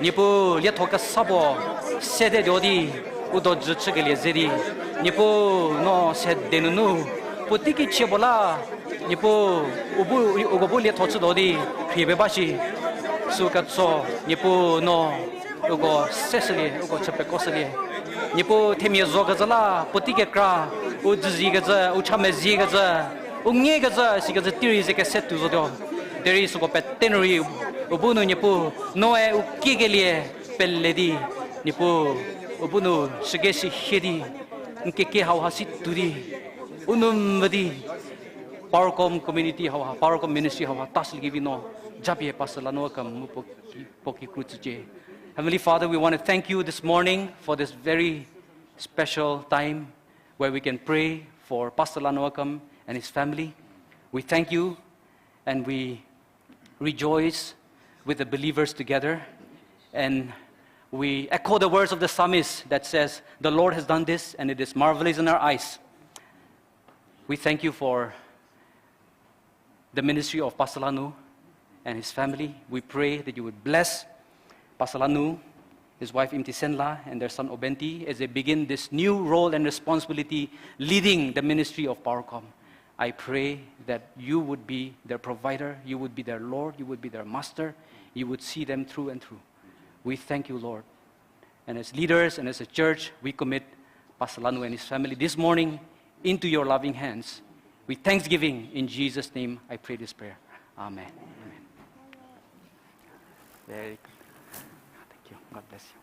Niepuu lietho kesa puo sedetuo di u dojü chükelie ze di Niepuu no sede nunu puotei kichie puo la Niepuu u bu, uko bu lietho chütuo di rhie pie ba shi. Sü ketso Niepuu no uko seshülie, uko chü pekoshülie. Niepuu themia zokecü la puotei kekra u dzüziekecü, u cha meziekecü, u ngukecü sikecü tei rei ze kese tuo zotuo. Derei süko pete nu rei u bu nu Niepuu noe u kiekelie pele di Niepuu u bu nu shüke shihie di n kekie hauha si tuo di u nou mvü di Power Call community hauha, Power Call ministry hauha tashüliekevi no japie Pastor Lanu Akem mu puo ki, puo kikru tsücie. Heavenly Father, we want to thank you this morning for this very special time where we can pray for Pastor Lanu Akem and his family. We thank you and we rejoice with the believers together. And we echo the words of the psalmist that says, "The Lord has done this, and it is marvelous in our eyes." We thank you for the ministry of Pastor Lanu and his family. We pray that you would bless Pastor Lanu, his wife Imtisen la, and their son Obenti as they begin this new role and responsibility leading the ministry of Power Call. I pray that you would be their provider, you would be their Lord, you would be their master, you would see them through and through. We thank you, Lord. And as leaders and as a church, we commit Pastor Lanu and his family this morning into your loving hands. With thanksgiving in Jesus' name, I pray this prayer. Amen. Amen. Very good. Thank you. God bless you.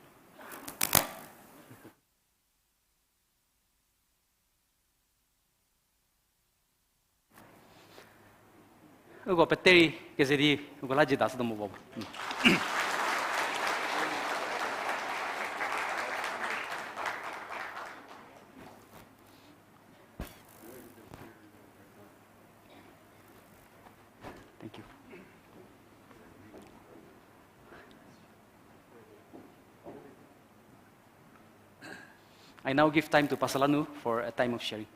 Uko peteri keze di uko la jida sü do mo bo. Thank you. I now give time to Pastor Lanu for a time of sharing.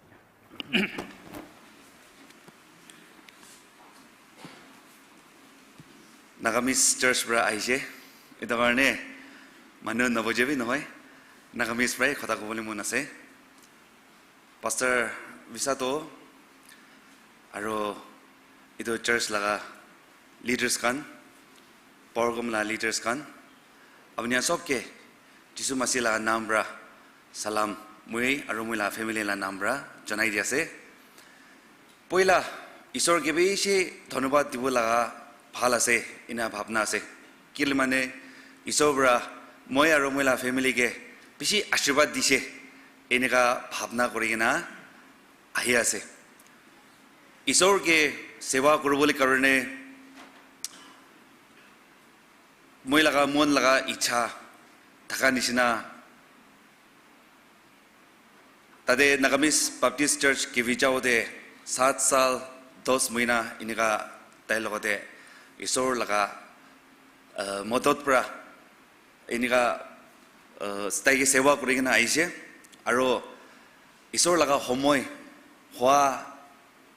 Nagamese church pra aise, idakar ne manu navo jevi nohoi, Nagamese pra khota ko voli mona se. Pastor Visato, aro ito church laga leaders khan, Power Gom la leaders khan, apuni a sob ke Jisu Masi la nam pra salam mui aro mui la family la nam pra jonai di ase. Poila, Isor ke bishi dhonyabad dibo laga bhal ase, ina bhabna ase. Kilie mane, Isor pra moi aro moi la family ke bishi ashirwad di shie, inika bhabna kori kena ahi ase. Isor ke sewa koribo le karone, moi laga mon laga icha thaka nishina, tade Nagamese Baptist Church Kevijao de saat saal dos mahina inika tai lokote Isor laga, uh, modot pra inika, uh, tai ke sewa kori kena aishie. Aro Isor laga homoi hua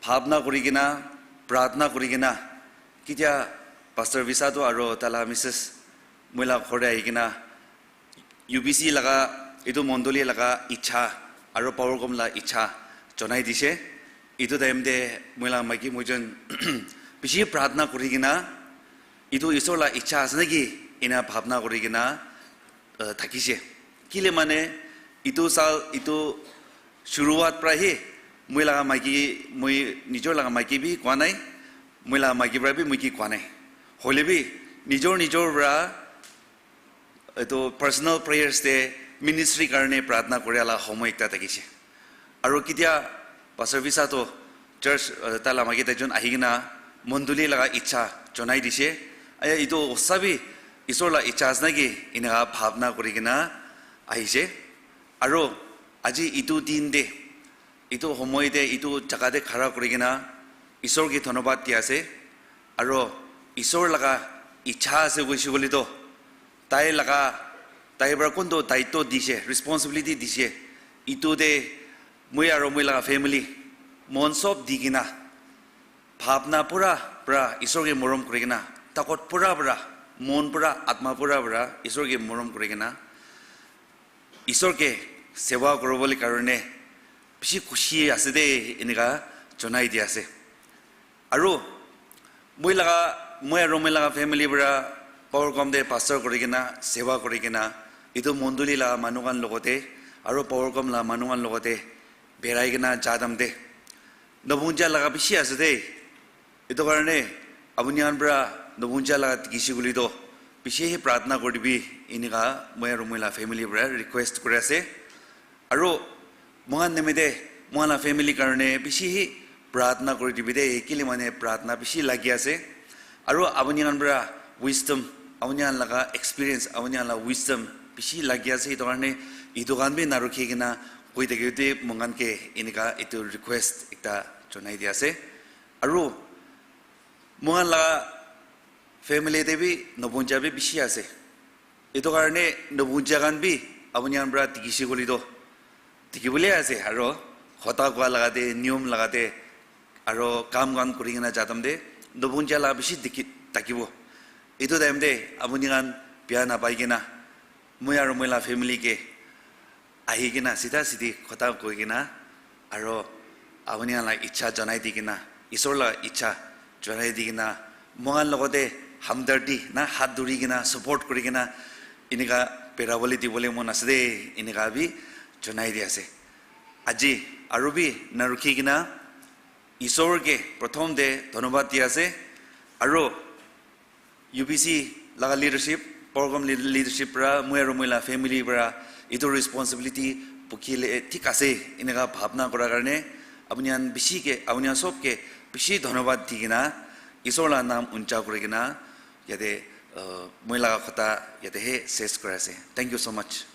bhabna kori kena, pratna kori kena, kitia Pastor Visatu aro tala Mrs Muila khore ai kena, U B C laga, itu mondoli laga icha, aro Power Gom la icha jonai di shie. Itu time de moi la maiki moijon bishi pratna kori kena, itu Isor la icha sünaki ina bhabna kori kena, uh, thaki shie. Kilie mane, itu saal, itu shuruwat pra hi, moi la maiki, moi nijor la maiki bi kuanai, moi la maiki pra bi moi ki kuanai. Hoile bi, nijor nijor pra, itu personal prayers de ministry karone pratna koria la homoi ekta thaki shie. Aro kitia Pastor Visatu church, uh, tala maiki tajon ahi kena mondoli laga icha jonai di shie. Aya itu osa bi Isor la icha sünaki inika bhabna kori kena aishie. Aro aji itu din de, itu homoi de, itu jaga de khara kori kena Isor ke dhonyabad di ase. Aro Isor laga icha se ko shiko lito, tai laga, tai pra kondo daito di shie, responsibility di shie, itu de moi aro moi laga family mon sob di kena, bhabna pura pura Isor ke morom kori kena, takot pura pura, mon pura, atma pura pura Isor ke morom kori kena, Isor ke sewa koribo le karone bishi khushi ase de, inika jonai di ase. Aro moi laga, moi aro moi laga family pura Power Gom de pastor kori kena, sewa kori kena, itu mondoli la manu khan lokote, aro Power Gom la manu khan lokote berai kena jadam de Nobungja laga bishi ase de. Itu karone apuni khan pura Nobungja laga tikishiko lito, bishi hi pratna kori dibi, inika moi aro moi la family pura request kori ase. Aro mo khan nemede, mo khan la family karone bishi hi pratna kori dibi de, kilie mane pratna bishi lagi ase. Aro apuni khan pura wisdom, apuni khan laga experience, apuni khan la wisdom bishi lagi ase. Itu karone itu khan bi na rukhi kena koi thaki di mo khan ke inika itu request ekta jonai di ase. Aro mo khan la family de bi Nobungja bi bishi ase. Itu karone Nobungja khan bi apuni khan pura tikishiko lito, tikibo le ase, aro khota kua laga de, niyom laga de, aro kam khan kori kena jadam de, Nobungja la bishi tiki, takibo. Itu time de apuni khan pia na pai kena, moi aro moi la family ke ahi kena sita sidi khota koi kena, aro apuni khan la icha jonai di kena, Isor la icha jonai di kena, mo khan lokote hamdardi na hat duri kena, support kori kena, inika pera bo le dibo le mo na se de, inika bi jonai di ase. Aji aro bi na rukhi kena Isor ke prothom de dhonyabad di ase, aro U B C laga leadership, Power Gom leadership pura, moi aro moi la family pura, itu responsibility puo ki le thik ase, inika bhabna kora karone, apuni khan bishi ke, apuni khan sob ke bishi dhonyabad di kena, Isor la nam uncha kori kena, yate, uh, moi laga khota yate hi ses kora ase. Thank you so much.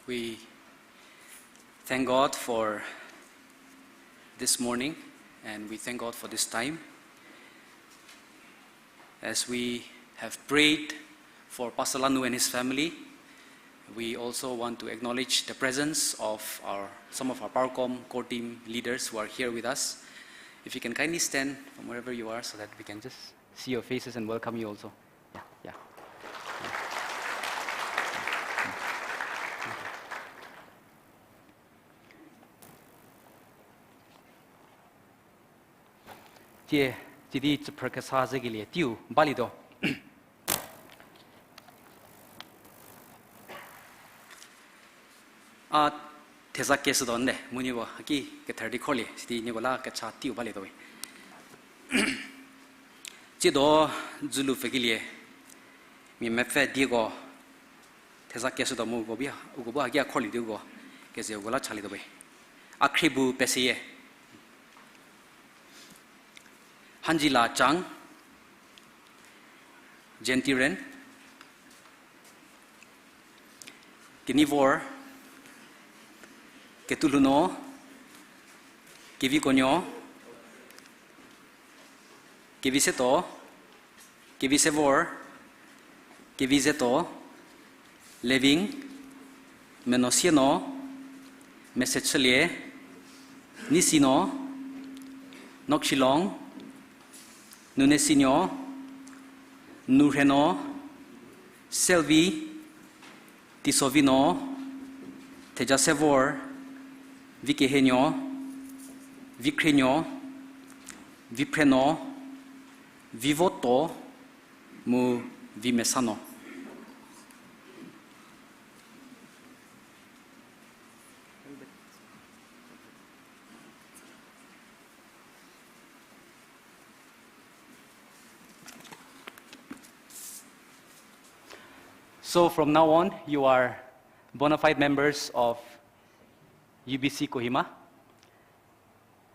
We thank God for this morning, and we thank God for this time. As we have prayed for Pastor Lanu and his family, we also want to acknowledge the presence of our, some of our Powercom core team leaders who are here with us. If you can kindly stand from wherever you are so that we can just see your faces and welcome you also. Yeah, yeah. Tie, tie di tsüphrü kesa zekelie teiu balietuo. A theza keshütuo nde, mu nieko haki kether di kholie, sidi nieko la kecha teiu balietuo we. Tsiedo dzülu pfhükelie, mia mepfü dieko, theza keshütuo mu uko bu, uko bu haki a kholie di uko, keze uko la chalietuo we. A khrie bu peseyie. Hanjila Chang, Jentiren, Kenivor, Ketulhounuo, Kevikonuo, Kevisetuo, Kevisevor, Kevizetuo, Leving, Menosianuo, Mesechülie, Nisinuo, Nokshilong, Nunesinuo, Nurhenuo, Selvi, Tisovinuo, Thejasevor, Vikehenuo, Vikhrenuo, Viphrenuo, Vivotuo, mu Vimesanuo. So from now on, you are bona fide members of U B C Kohima.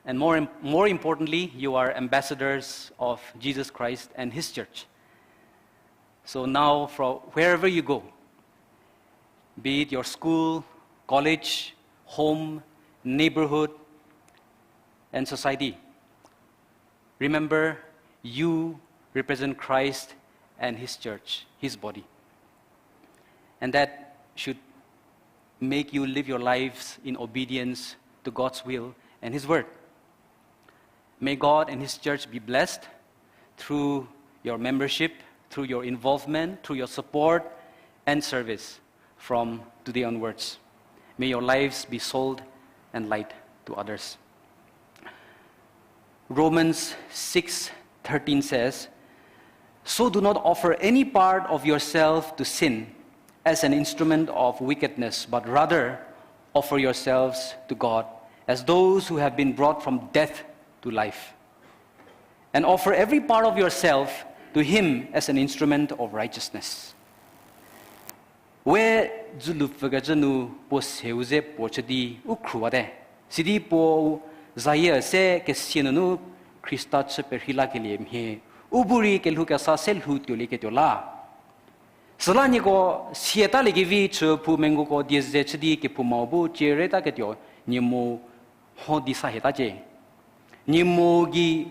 And more im-, more importantly, you are ambassadors of Jesus Christ and His church. So now, from wherever you go, be it your school, college, home, neighborhood, and society, remember, you represent Christ and His church, His body. And that should make you live your lives in obedience to God's will and His word. May God and His church be blessed through your membership, through your involvement, through your support and service from today onwards. May your lives be salt and light to others. Romans six thirteen says, "So do not offer any part of yourself to sin as an instrument of wickedness, but rather offer yourselves to God as those who have been brought from death to life. And offer every part of yourself to Him as an instrument of righteousness." We dzülu pfükecü nu puo seu ze puo chü di u khruwate. Sidi puo zayie se kesia nunu Khrista chü perhei lakelie mhie, u bu rei kelhou kesa se lhou tuolieketuo la. Süla nieko siataliekevi chü phou menguko die ze chü di kephoumau bu cieretaketuo nie mo ho di sa hietacie. Nie mo gei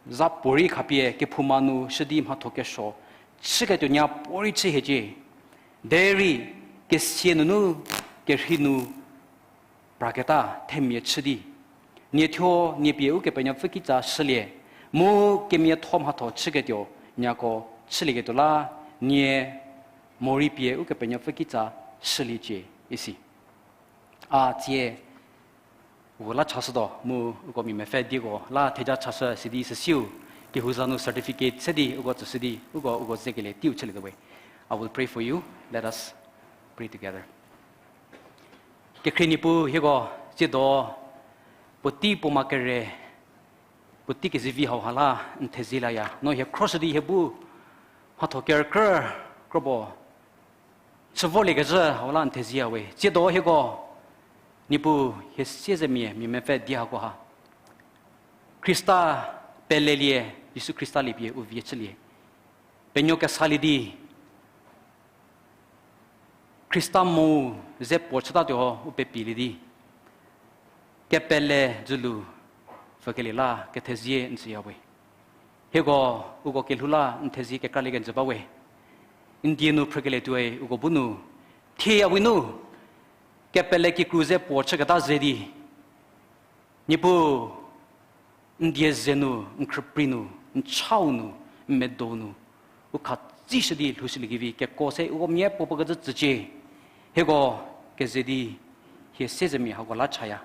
za puorei khapie kephouma nu shü di mhatho kesuo chüketuo nya puorei chü hiecie. Derei kesia nunu kerhei nu praketa themia chü di, nie thuo nie pie Ukepenuopfü kitsa shülie, mu kemiatho mhatho chüketuo nyako chülieketuo la, nie morei pie Ukepenuopfü kitsa shüliecie isi. A tsie uko la chashütuo mu uko mia mepfü dieko la theja chashü sidi süsiu, kehou za nu certificate se di uko tsüshü di uko uko zekelie teiu chülietuo we. I will pray for you. Let us pray together. Kekhrie Niepuu hieko, tsiedo puotei puo ma kere, puotei kezivi hauha la n thezie laya. No hie khroshü di hie bu mhatho kerükrü, krobo chü vorliekezhü hau la n thezie ya we. Tsiedo hieko, Niepuu hie siezemia mia mepfü die hakoha Khrista pelelie, Jisu Khrista liepie u vie chülie. Penuo kesalie di Khrista mu ze puo chütatuo u pepilie di kepele dzülu Pfhükelie la kethezie n tsüya we. Hieko, uko kelhou la n thezie kekralie kenjü ba we. N die nu phrükelie tuoi uko bu nu, thie ya we nu, kepele kikru ze puo chüketa ze di, Niepuu, n die ze nu, n khrüprei nu, n chau nu, n medo nu, u khatsishü di lhoushüliekevi keko se uko miapuo puo kecü tsücie. Hieko keze di hie siezemia hako la chaya.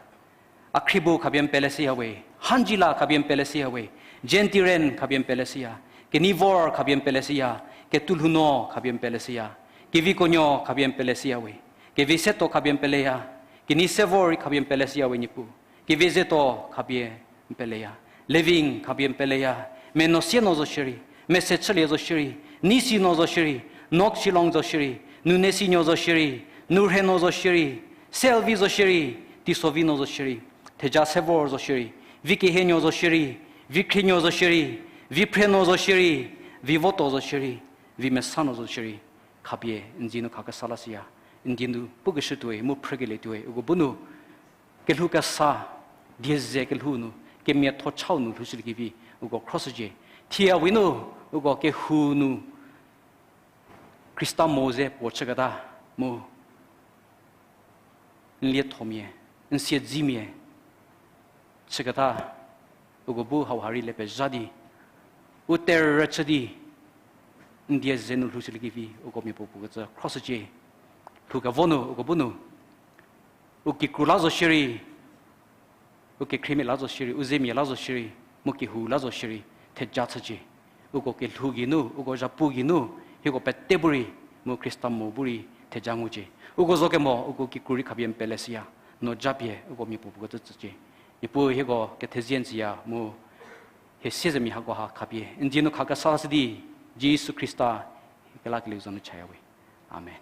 A khrie bu khapie n pele shüya we, Hanjila khapie n pele shüya we, Gentile khapie n pele shüya, Kenivor khapie n pele shüya, Ketulhouno khapie n pele shüya, Kevikonuo khapie n pele shüya we, Keviseto khapie n peleya, Kenisevor khapie n pele shüya we Niepuu, Kevizeto khapie n peleya, Living khapie n peleya, Menosieno zo shierei, Mesechülie zo shierei, Nisino zo shierei, Nokshilong zo shierei, Nunesinio zo shierei, Nurheno zo shierei, Selvi zo shierei, Tisovino zo shierei, Theja Sevor zo shierei, Vikehenuo zo shierei, Vikhrenuo zo shierei, Viphreno zo shierei, Vivoto zo shierei, Vimesano zo shierei, khapie n dzie nu khakesa la shüya, n die nu pukeshü tuoi mu phrükelie tuoi uko bu nu, kelhou kesa, die ze kelhou nu, kemiatho chau nu lhoushüliekevi uko khroshücie. Thie ya we nu, uko kehou nu, Khrista mo ze puo chüketa, mu n liethomia, n siedzemia chüketa, uko bu hauha rei le pezha di, u terü chü di, n die ze nu lhoushüliekevi uko miapuo puo kecü khroshücie. Lhou kevo nu uko bu nu, u kikru la zo shierei, u kekhriemia la zo shierei, u zemia la zo shierei, mu kehou la zo shierei, theja chücie. Uko kelhou geinu, uko zhapu geinu, hieko pete bu rei, mu Khrista mo bu rei theja ngucie. Uko zo kemo uko kikru rei khapie n pele shüya, no japie uko miapuo puo kecü tsücie. Niepuu hieko kethezie n tsüya mu hie siezemia hakoha khapie n dzie nu khakesa la shü di, Jisu Khrista kelakelieu za nu chaya we. Amen.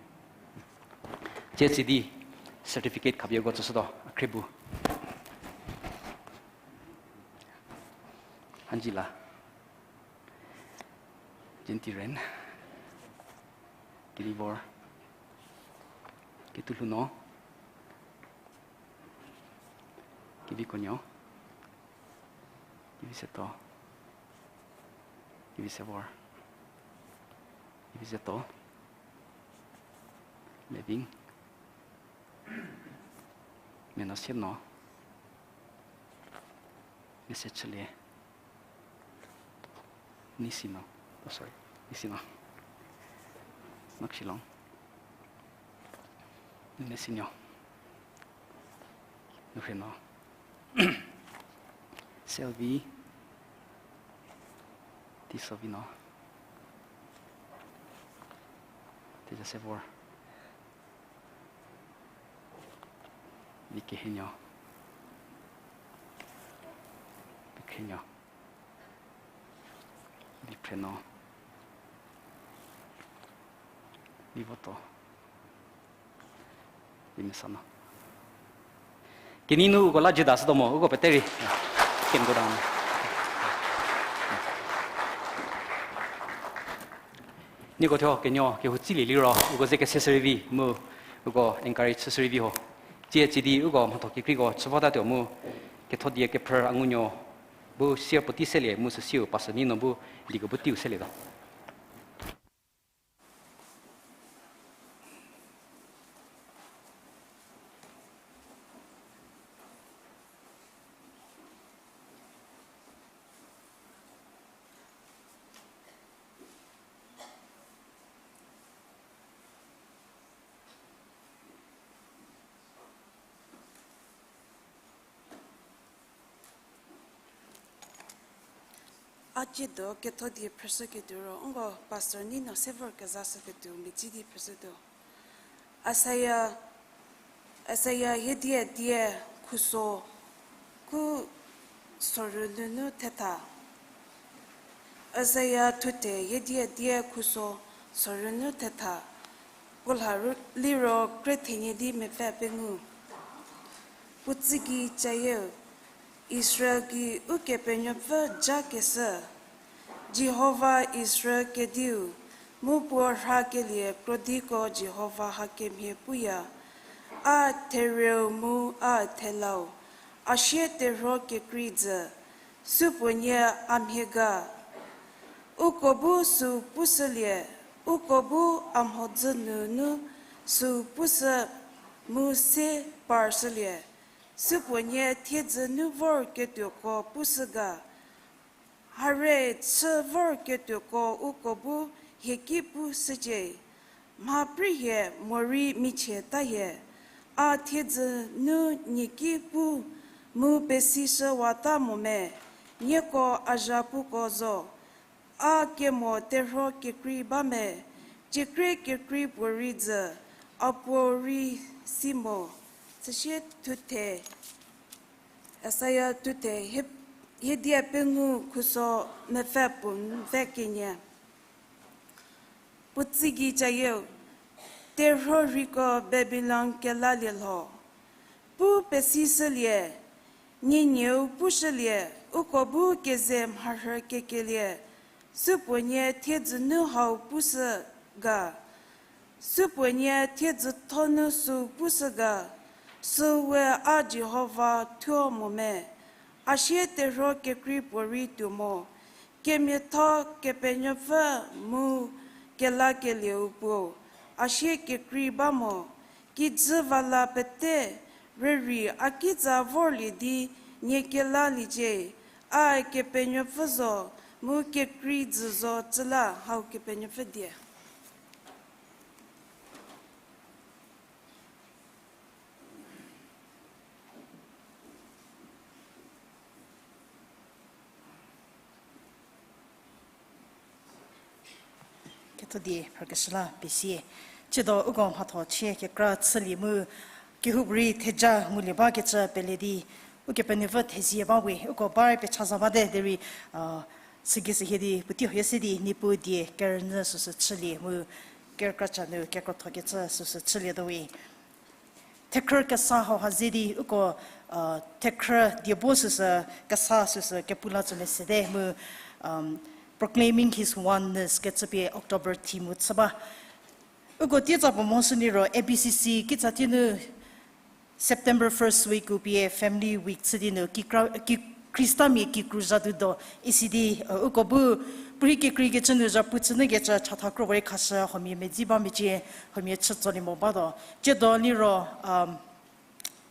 Tsie tsü di certificate khapie uko tsüshütuo, a khrie bu. Hanjila, Gentile, Kenivor, Ketulhouno, Kevikonuo, Keviseto, Kevisevor, Kevizeto, Living, Menosieno, Mesechülie, Nisino, oh, sorry, Nisino, Nokshilong, Nunesinio, Nurheno, Selvi, Tisovino, Theja Sevor, Vikehenuo, Vikhenuo, Viphreno, Vivoto, Vimesano. Kenei nu uko la jüda shütuo mo, uko pete rei. Can go down. Nieko thuo kenuo kehou tsilie liro uko ze kese shürei vi mu uko encourage shü shürei vi ho. Tsie tsü di uko mhatho kekreiko chü votatuo mu ketho die kephrü a ngunuo bu sier puotei selie mu süsiu pastor Nino bu dieko bu teiu selietuo. A tsiedo ketho die phrüshüketuo ro, nko Pastor Nino se vorkezashüketuo mia tsie di phrüshütuo. Isaia, Isaia hiedie die khuso ku sorü nunu thetha. Isaia thuthe hiedie die khuso sorü nu thetha. Puo lha ru-, liro kre thenie di mepfü pengou. Puo tsü gei cayieu, Israel gei Ukepenuopfü ja keshü. Jihova Israel kediu, mu puo rhakelie krodiko Jihova hakemhie puya. A therieu mu a thelau, a sie terhuo kekrei jü, supuonie a mhie ga. Uko bu sü pushülie, uko bu a mhodzü nunu sü pushü mu se parshülie, supuonie thiedzü nu vorketuoko pushü ga. Hare chü vorketuoko uko bu hieki pushücie, mha prei hie morei michie ta hie, a thiedzü nu nieki pu mu pesishüwata mo me, nieko a zhapuko zo. A kemo terhuo kekrei ba me, ciekrie kekrei puorei dzü, a puo rei si mo. Süsie thuthe, Isaia thuthe, hie, hiedie pengou khuso mepfü puo mepfü kenie. Puotsi gei cayieu, terhuo rheiko Babilon kelalie lho. Pu pesishülie, nienieu pushülie, uko bu keze mharhü kekelie, supuonie thiedzü nu hau pushü ga. Supuonie thiedzütho nu sü pushü ga, sü we a Jihova thuo mo me, a sie terhuo kekrei puorei tuo mo, kemiatho Kepenuopfü mu kelakelieu puo, a sie kekrei ba mo, kijü va la pete, rürei a kitsa vorlie di nie kelaliecie, a Kepenuopfü zo, mu kekrei dzü zo cü la. Hau Kepenuopfü die. Kethodie phrükeshü la pesie. Tsiedo uko mhatho chie kekra chülie mu kehoupuorei theja ngulie bakecü pele di, Ukepenuopfü thezie ba we, uko ba rei pecha za bate derei, a, sügei sü hie di puotei huoyo se di Niepuu die kerünyü süsü chülie mu kerükra cha nu kekrothokecü süsü chülietuo we. Thekhrü kesa hauha ze di uko, a, thekhrü diebo süsü kesa süsü kepu la tsü mesete mu, um, Proclaiming His Oneness kecü pie October theme chü ba. Uko tietsa puo mhoshü liro A B C C kitsa tie nu September first week u pie Family Week chü di nu kikra-, ki-, Khristamia kikru zha tuo do isi di, a, uko bu puorei kekreikecü nu zhapu chü nyükecü chatha kro puorei khashü huomia medzi ba mecie, huomia chü tsolie mo batuo. Tsiedo liro, um,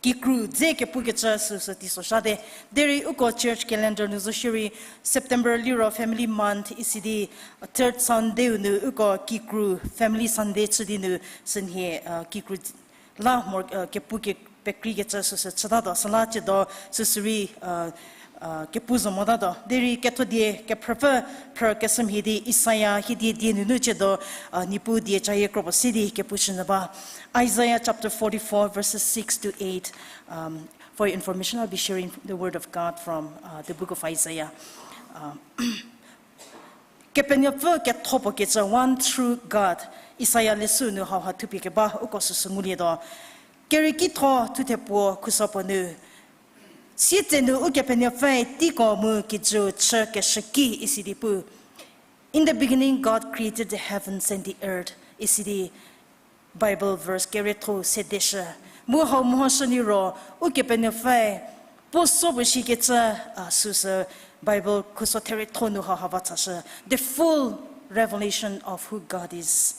kikru dze kepukecü süsü teiso shate. Derei uko church calendar nu zo shierei September liro Family Month isi di third Sunday u nu uko kikru Family Sunday chü di nu sünhie, a, kikru la mo, a, kepu ke-, pekreikecü süsü chütatuo süla tsiedo süsü rei, a, a, kepu zo motatuo. Derei kethodie kephrüpfü phrükeshü mhie di Isaia hiedie die nunu tsiedo, a, Niepuu die cayie kro puo se di kepu shünyü ba. Isaiah chapter forty-four, verses six to eight. Um, for your information, I'll be sharing the word of God from, uh, the book of Isaiah. Uh, Kepenuopfü ketho puo kecü, one true God, Isaia leshü nu hauha thupie keba uko süsü ngulietuo. Kerieki tho thuthe puo khuso puo nu, sietsenu Ukepenuopfüe teiko mu kijüu chükeshü ki isi di pu. In the beginning, God created the heavens and the earth, isi di Bible verse kerietho sedeshü. Mu hau mhoshü liro, Ukepenuopfüe puo so puo shikecü, a, süsü Bible khuso therietho nu hauha va chashü. The full revelation of who God is.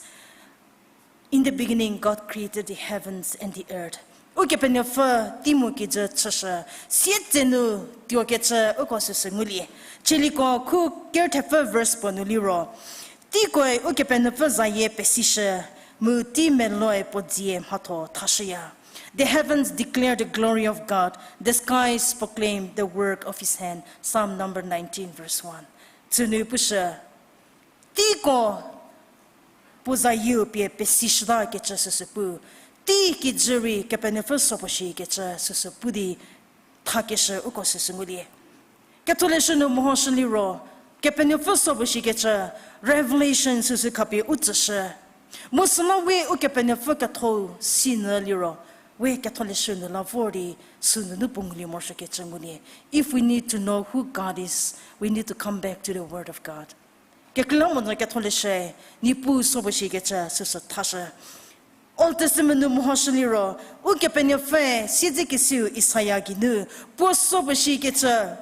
In the beginning, God created the heavens and the earth. Ukepenuopfü tei mu kijü chüshü, sietsenu tuokecü uko süsü ngulie. Chieliko khu kerthepfü verse puo nu liro, teikoe Ukepenuopfü zayie pesishü, mu tei meloe puo dzie mhatho thashüya. The heavens declare the glory of God, the skies proclaim the work of his hand. Psalm number nineteen, verse one. Sünu pushü, teiko puo zayieu pie pesishütakecü süsü pu, tei kijü rei Kepenuopfü so puo shikecü süsü pu di thakeshü uko süsü ngulie. Ketholeshü nu mehoshü liro, Kepenuopfü so puo shikecü, revelation süsü khapie u tsüshü. Mu süla we Ukepenuopfü ketho sinyü liro, we ketholeshü nu la vor di sünunu puo ngulie morosuokecü ngulie. If we need to know who God is, we need to come back to the Word of God. Kekreilamonyü ketholeshü, Niepuu so puo shikecü süsü thashü. Old Testament nu mehoshü liro, Ukepenuopfü siedzekesiu Isaia geinu, puo so puo shikecü,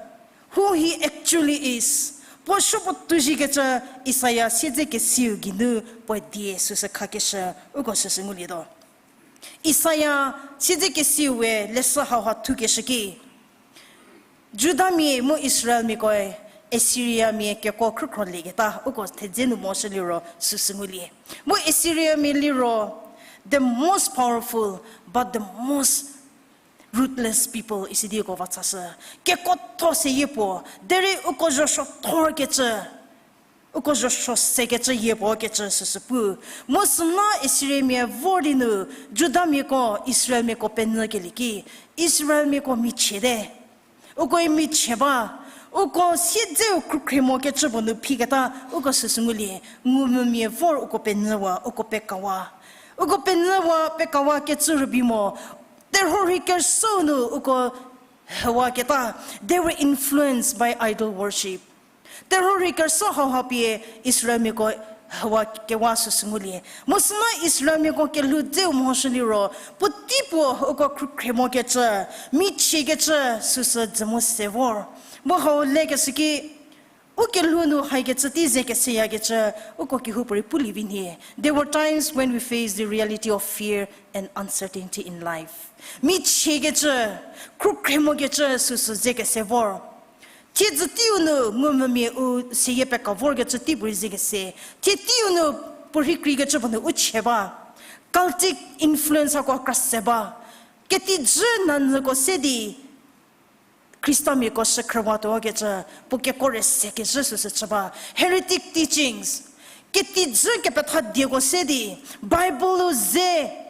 Who he actually is. Puo supuo tuozhiekecü Isaia siedzekesiu geinu puo die süsü khakeshü, uko süsü ngulietuo. Isaia siedzekesiu we leshü hauha thukeshü ki, Judamia mu Israelmiakoe Assyriamia kekuo khrükhro lieketa uko thedze nu moshüliro süsü ngulie. Mu Assyriamia liro the most powerful but the most ruthless people isi di uko va chashü. Kekuotho seyie puo, derei uko zhosuo thorkecü, uko zhosuo sekecü yie puo kecü süsü pu. Mu süla Assyriamia vor di nu Judamiako Israelmiako penyükelie ki, Israelmiako michiete. Ukoe michie ba, uko siedzeu khrükhrie mokecü puo nu phiketa uko süsü ngulie, ngumvümia vor uko penyüwa, uko pekawa. Uko penyüwa pekawa kecü rübei mo, terhuo rhei kerüsou nu uko hewaketa, they were influenced by idol worship. Terhuo rhei kerüsou hauha pie Israelmiako hewa kewa süsü ngulie. Mu süla Israelmiako kelhou dzeu mhoshü liro, puotei puo uko khrükhrie mokecü, michiekecü süsü dzü mu se vor. Mu hau lekeshü ki, u kelhou nu haikecü tei ze keseyakecü, uko kehoupuorei pulie vi nhie. There were times when we faced the reality of fear and uncertainty in life. Michiekecü, khrükhrie mokecü süsü ze kese vor. Thiedzü teiu nu ngumvümia u seyie peka vorkecü teipuorei ze kese. Thie teiu nu puorhi kreikecü puo nu u chie ba. Cultic influence hako kra se ba. Ketijü nanyüko se di Khristamiako shükhrüwatuo kecü, puo kekuo rei se kezhü süsü chü ba. Heretic teachings. Ketijü kepetha dieko se di, Bible-u ze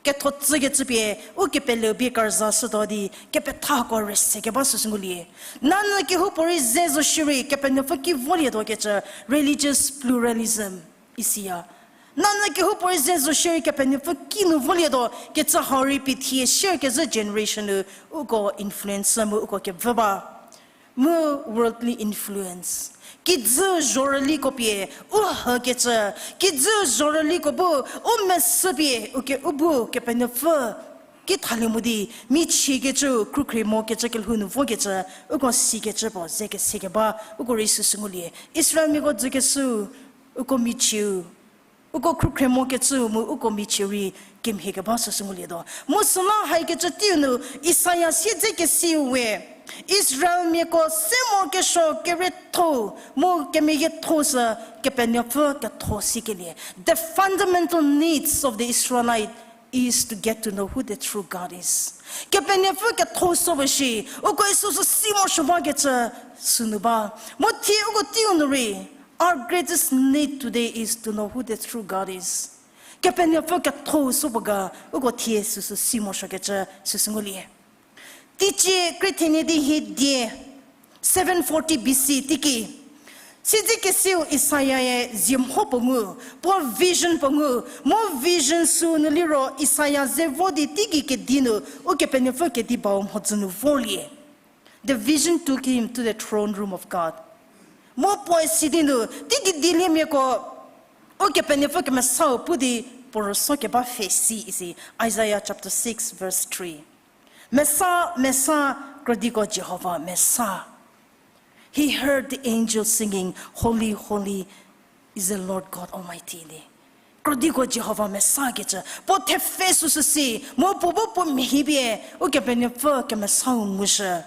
ketho tsükecü pie, ukepeleu bie kerüzashütuo di, kepethako rei se keba süsü ngulie. Nanyü kehoupuorei ze zo shierei, Kepenuopfü ki volietuo kecü, religious pluralism isiya. Nanyü kehoupuorei ze zo shierei Kepenuopfü ki nu volietuo kecü hau rei pie thie share kezhü generation nu uko influence mu uko kevü ba. Mu worldly influence. Kijü zhorüliko pie u hükecü, kijü zhorüliko bu u mesü pie uke u bu Kepenuopfü ki thalie mo di, michiekecü, khrükhrie mokecü kelhou nu vokecü, uko sikecü puo ze kese keba, uko rei süsü ngulie. Israelmiako dzükeshü, uko michieu, uko khrükhrie mokecü mu uko michieu rei kemhie keba süsü ngulietuo. Mu süla haikecü teiu nu Isaia siedzekesiu we, Israelmiako se morokesuo kerietho mu kemeyietho sü Kepenuopfü ketho sikelie. The fundamental needs of the Israelite is to get to know who the true God is. Kepenuopfü ketho so ba shi, uko Jisu sü si morosuo bakecü sünu ba. Mu thie uko teiu nu rei, our greatest need today is to know who the true God is. Kepenuopfü ketho so ba ga, uko thie süsü si morosuokecü süsü ngulie. Teicie krie thenie di hie die, seven forty B C teiki, siedzekesiu Isaia-e zie mho puo ngu, puo vision puo ngu, mu vision sünu liro Isaia ze vo di teigei kedi nu, Ukepenuopfü kedi bau mhodzü nu vorlie. The vision took him to the throne room of God. Mu puoe sidi nu, teigei dieliemiako, Ukepenuopfü kemesau pu di puo rüsuo keba pfhe si isi, Isaiah chapter six, verse three. Mesa, mesa, krodiko Jihova mesa. He heard the angels singing, Holy, holy is the Lord God Almighty di. Krodiko Jihova mesa kecü, puo thepfhe süsü si, mu puo bu puo mhie pie, Ukepenuopfü kemesau ngushü.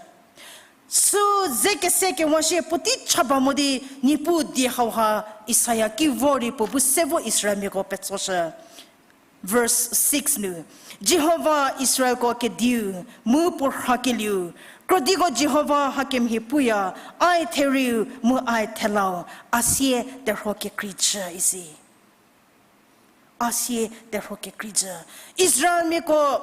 Sü ze kese kewa shie puotei cha ba mo di, Niepuu die hauha Isaia ki vor di puo bu se vo Israelmiako petsoshü. Verse six nu, Jihova Israelko kediu, mu puo rhakelieu, krodiko Jihova hakemhie puya, ai theriu, mu ai thelau, a sie terhuo kekreijü isi. A sie terhuo kekreijü. Israelmiako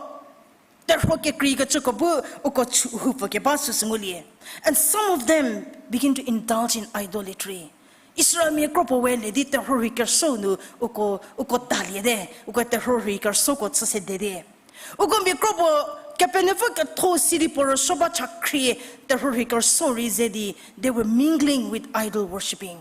terhuo kekreikecüko bu uko chü hupfü keba süsü ngulie. And some of them begin to indulge in idolatry. Israelmia kropuo we le di terhuo rhei kerüsuo nu uko, uko daliete, uko terhuo rhei kerüsuoko chü sedete. Uko mia kropuo Kepenuopfü ketho si di puo rüsuo ba cha khrie terhuo rhei kerüsuo rei ze di, they were mingling with idol worshipping.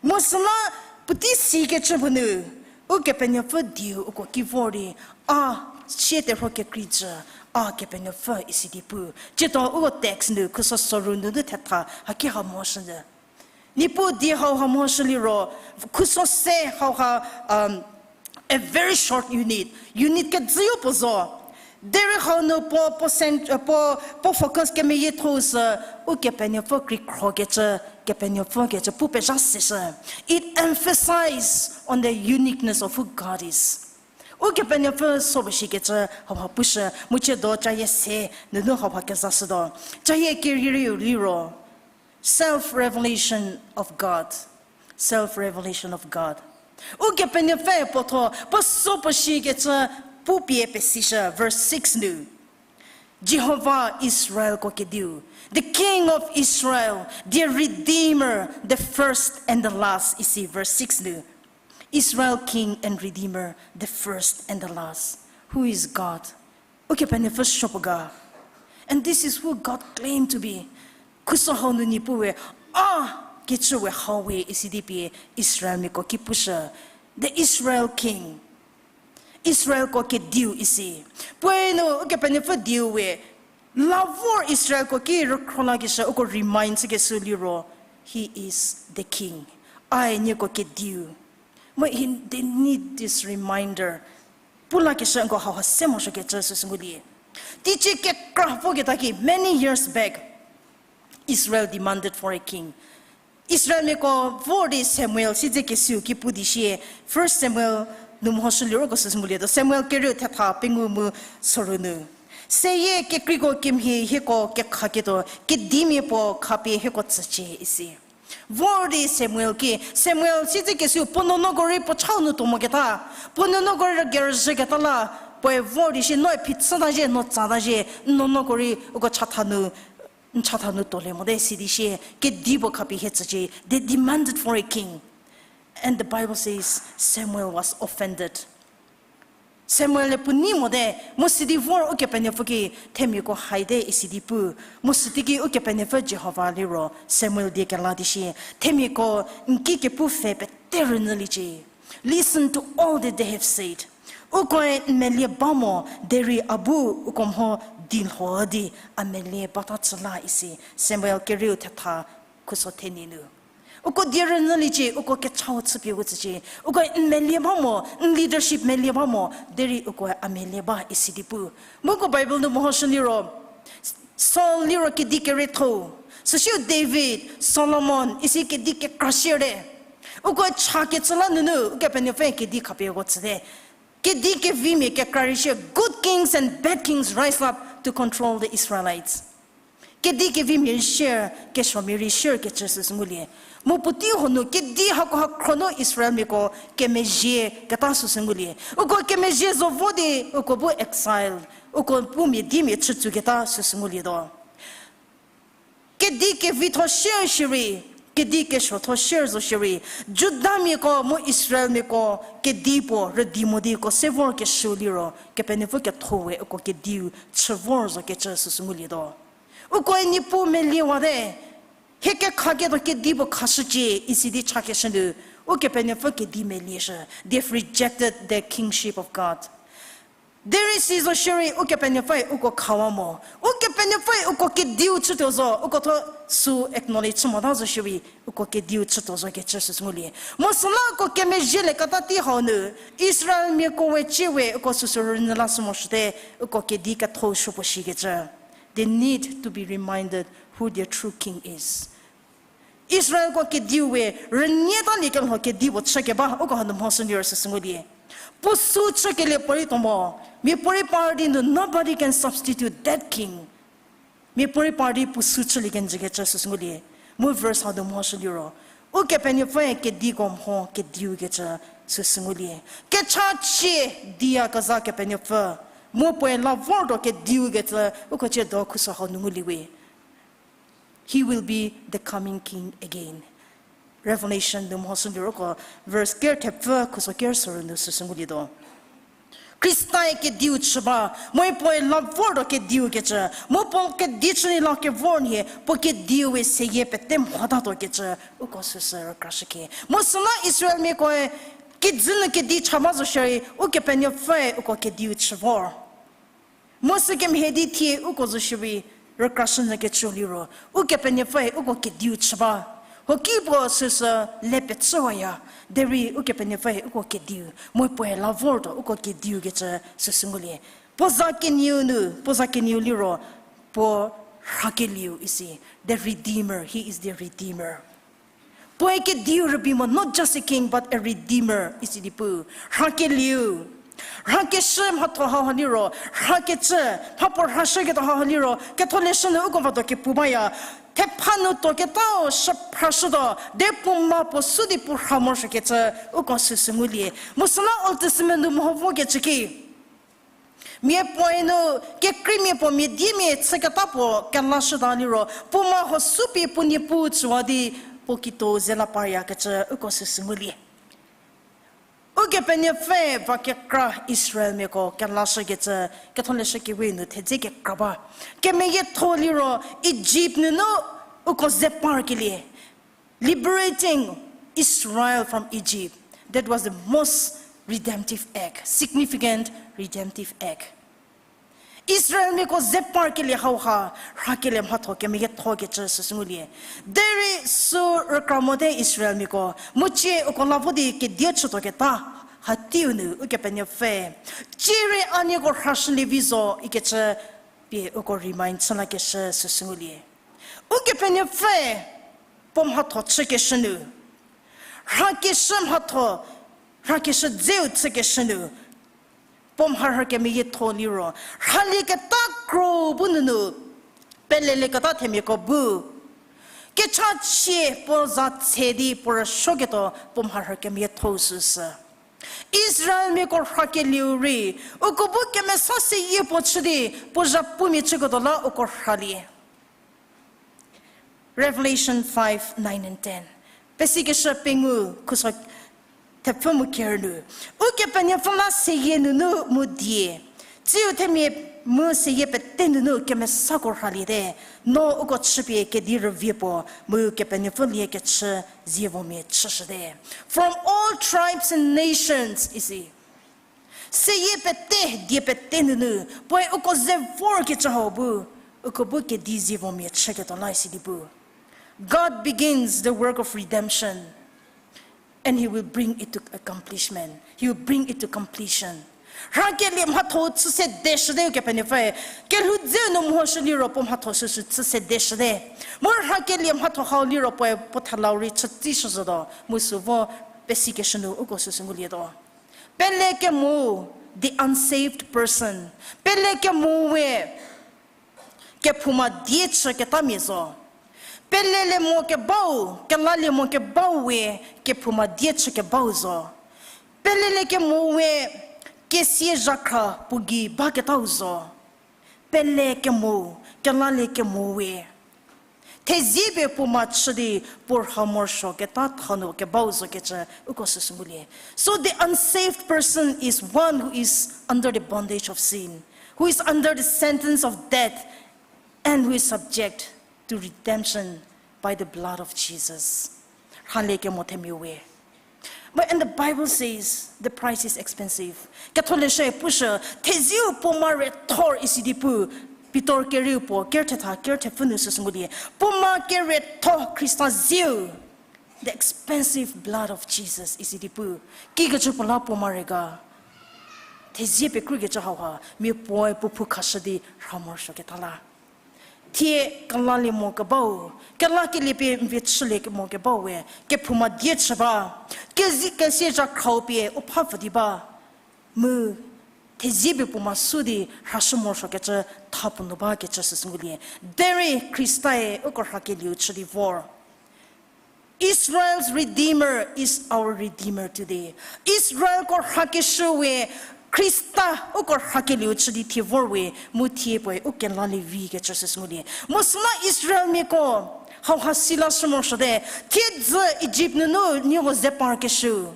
Mu süla puotei sikecü puo nu, Ukepenuopfü dieu uko ki vor di, a sie terhuo kekreijü, A Kepenuopfü isi di pu. Tsiedo uko text nu khuso soru nunu thetha haki ha mhoshünyü. Niepuu die hauha mhoshü liro, khuso se hauha, um, a very short unit. Unit kejüu puo zo. Derei hau nu puo, puo, cent-, puo, puo focus kemeyiethou sü, Ukepenuopfü kekreikrokecü, Kepenuopfü kecü pu pezha seshü. It emphasizes on the uniqueness of who God is. Ukepenuopfü so puo shikecü hauha pushü, mu tsiedo cayie se nunu hauha kezashütuo. Cayie kerieu liro, self-revelation of God. Self-revelation of God. Ukepenuopfü puotho, puo so puo shikecü pu pie pesishü, verse six nu. Jihova Israelko Kediu, the King of Israel, their Redeemer, the first and the last, isi verse six nu. Israel King and Redeemer, the first and the last. Who is God? Ukepenuopfü supuo ga. And this is who God claimed to be. Khuso hau nu Niepuu we, a, kecü we hau we isi di pie Israelmiako ki pushü. The Israel King. Israelko Kediu isi. Puoe nu Ukepenuopfü dieu we, la vor Israelko ki rükhro lakeshü uko remind chükeshü liro, He is the King. Ae nieko Kediu. Mu he, they need this reminder. Pu lakeshü nko hauha se morosuokecü süsü ngulie. Teicie kekra voketa ki, many years back, Israel demanded for a king. Israelmiako vor di Samuel siedzekesiu ki pu di sie, First Samuel nu mhoshü liro uko süsü ngulietuo, Samuel kerieu thetha pengou mu soru nu. Seyie kekreiko kemhie hieko kekhaketuo, kedimia puo khapie hieko tsücie isi. Vor di Samuel ki, Samuel siedzekesiu puo nuonuoko rei puo chau nu tuo moketa, puo nuonuoko rei rügerüzhüketa la, puoe vor di sie noe phichüta zhie, no tsata zhie, n nuonuoko rei uko chatha nu, n chatha nu tuolie mote sidi sie, kedi puo khapie hie tsücie, they demanded for a king. And the Bible says Samuel was offended. Samuel-e puo nei mote, mu sidi vor Ukepenuopfü ki themiako haite isi di pu, mu süteiki Ukepenuopfü Jihova liro Samuel die kela di sie, themiako n ki kepu pfhe pete rünyüliecie. Listen to all that they have said. Ukoe n melie ba mo, derei a bu uko mho di lho di a melie bata chü la isi, Samuel kerieu thetha khuso thenie nu. Uko die rünyüliecie, uko kechau chüpie u tsücie. Uko n melie ba mo, n leadership melie ba mo, derei uko a melie ba isi di pu. Mu uko Bible nu mehoshü liro, Saul liro kedi kerietho-u, süsiu David, Solomon isi kedi kekra sierte. Uko cha kecü la nunu Ukepenuopfü kedi khapie uko tsüte. Kedi kevimia kekra rei sie, good kings and bad kings rise up to control the Israelites. Kedi kevimia rei sier, kesuomia rei sier kecü süsü ngulie. Mu puotei hanu kedi hakoha khro nu Israelmiako kemezhie keta süsü ngulie. Uko kemezhie zo vo di uko bu exile, uko bu mia di mia chütsuketa süsü ngulietuo. Kedi kevitho sier shierei, kedi kesuotho sier zo shierei, Judamiako mu Israelmiako kedi puo rüdi mo di uko se vorkeshü liro, Kepenuopfü ketho we uko kediu chü vor zo kecü süsü ngulietuo. Ukoe Niepuu meliewate, hie kekhaketuo kedi puo khashücie isi di chakeshü nu, Ukepenuopfü kedi melieshü. They have rejected the kingship of God. Derei si zo shierei Ukepenuopfüe uko khawa mo. Ukepenuopfüe uko kediu chütuo zo, uko thuo sü acknowledge chü mota zo shierei, uko kediu chütuo zo kecü süsü ngulie. Mu süla uko kemezhielieketa tei hau nu, Israelmiako we cie we uko süsü rünyü lashü moshüte, uko kedi ketho supuo shikecü. They need to be reminded who their true king is. Israelko kediu we rünyie talie kelho kedi puo chükeba, uko hanu mhoshü liro süsü ngulie. Puo sü chükelie puorei tuo mo, miapuorei party nu nobody can substitute that king. Miapuorei party puo sü chülie kenjükecü süsü ngulie. Mu verse hanu mhoshü liro, Ukepenuopfüe kediko mho kediu kecü süsü ngulie. Kechachie diyakezha Kepenuopfü, mu puoe la vortuo kediu kecü uko cie do khuso hau nu ngulie we. He will be the coming king again. Revelation nu mhoshü liro uko verse ker thepfü khuso ker soru nu süsü ngulietuo. Khristae kediu chü ba, mu puoe la vortuo kediu kecü, mu puo kedi chü di la kevor nhie, puo kediu we seyie pete mhotatuo kecü, uko süsü rükrashükhie. Mu süla Israelmiakoe kijü nu kedi cha ba zo shierei, Ukepenuopfüe uko kediu chü vor. Mu sükemhie di thie uko zo shierei rükrashünyü kecü liro, Ukepenuopfüe uko kediu chü ba. Hoki puo süsü le pecüwaya, derei Ukepenuopfüe uko kediu, mu puoe la vortuo uko kediu kecü süsü ngulie. Puo za kenieu nu, puo za kenieu liro, puo rhakelieu isi, the Redeemer, he is the Redeemer. Puoe kediu rübei mo, not just a king, but a redeemer, isi di pu. Rhakelieu. Rhakeshü mhatho hau ha liro, rhakecü, mhapuo rhashüketuo hau ha liro, Ketholeshü nu uko vatuo kepu baya. Thepha nu tuoketau shüphrashütuo, de puo ma puo sü di puo rha morosuokecü, uko süsü ngulie. Mu süla Old Testament nu meho vokecü ki, mia puoe nu, kekreimia puo mia diemia chüketa puo kelashüta liro, puo ma huo sü pie puo niepu tsüwa di, puo kituo ze la paryakecü, uko süsü ngulie. Ukepenuopfü va kekra Israelmiako kelashükecü, Ketholeshü Kewe nu thedze kekra ba. Kemeyietho liro Egypt nunu uko ze parkelie. Liberating Israel from Egypt. That was the most redemptive act, significant redemptive act. Israelmiako ze parkelie hauha, rhakelie mhatho kemeyiethokecü süsü ngulie. Derei sü rükra mote Israelmiako, mu cie uko la vo di kedie chütuoketa, hateiu nu Ukepenuopfü, cie rei a nieko rhashülie vi zo ikecü pie uko remind chü lakeshü süsü ngulie. Ukepenuopfü puo mhatho chükeshü nu, rhakeshü mhatho, rhakeshü dzeu chükeshü nu, puo mharhü kemeyietho liro, rhalieketa kro bu nunu, pelelieketa themiako bu, kechachie puo za tse di puo rüsuoketuo puo mharhü kemeyietho süsü. Israelmiako rhakelieu rei, uko bu kemesa seyie puo chü di, puo zhapumia chüketuo la uko rhalie. Revelation five, nine and ten. Pesikeshü pengou khuso thepfü mu ker nu. Ukepenuopfü la seyie nunu mu die. Tsiu themia mu seyie pete nunu kemesako rhaliete. No uko chüpie kedi rüvie puo mu Kepenuopfü liekechü zievomia chüshüte. From all tribes and nations, isi. Seyie pete, die pete nunu, puoe uko ze vorkecü hau bu, uko bu kedi zievomia chüketuo la isi di pu. God begins the work of redemption, and he will bring it to accomplishment. He will bring it to completion. Rhakelie mhatho chü sedeshüte Ukepenuopfü, kelhou dzeu nu mhoshü liro puo mhatho süsü chü sedeshüte. Mu rhakelie mhatho hau liro puoe puo thelau rei chütsishüzhütuo, mu sü vo pesikeshü nu uko süsü ngulietuo. Pele kemo, the unsaved person. Pele kemo we, kephouma die chüketamia zo. Pelelie mo kebau, kelalie mo kebau we, kephouma die chükebau zo. Pelelie kemo we, kesia zhakhra puo gei baketau zo. Pele kemo, kelalie kemo we. Thezie pie puo ma chü di puo rha morosuoketa thanu kebau zokecü uko süsü ngulie. So the unsaved person is one who is under the bondage of sin, who is under the sentence of death, and who is subject to redemption by the blood of Jesus. Rhalie kemo themia we. But and the Bible says the price is expensive. Ketholeshü pushü, thezieu puo ma rethor isi di pu, Pitor kerieu puo, ker thetha, ker thepfü nu süsü ngulie. Puo ma keretho Khrista zieu, the expensive blood of Jesus isi di pu. Kikecü puo la puo ma re ga. Thezie pekrükecü hauha, mia puoe puo phou khashü di rha morosuoketa la. Thie kelalie mo kebau, kelakelie pie n vie chülie mo kebau we, kephouma die chü ba, kezi kesia zhakhrau pie u pha pfü di ba, mu thezie pie puo ma sü di rhashü morosuokecü tha puo nu bakecü süsü ngulie. Derei Khrista-e uko rhakelieu chü di vor. Israel's Redeemer is our Redeemer today. Israelko rhakeshü we, Khrista uko rhakelieu chü di thie vor we, mu thie puoe u kelalie vikecü süsü ngulie. Mu süla Israelmiako hauha si lashü morosuote, thiedzü Ijipt nunu nieko ze parkeshü.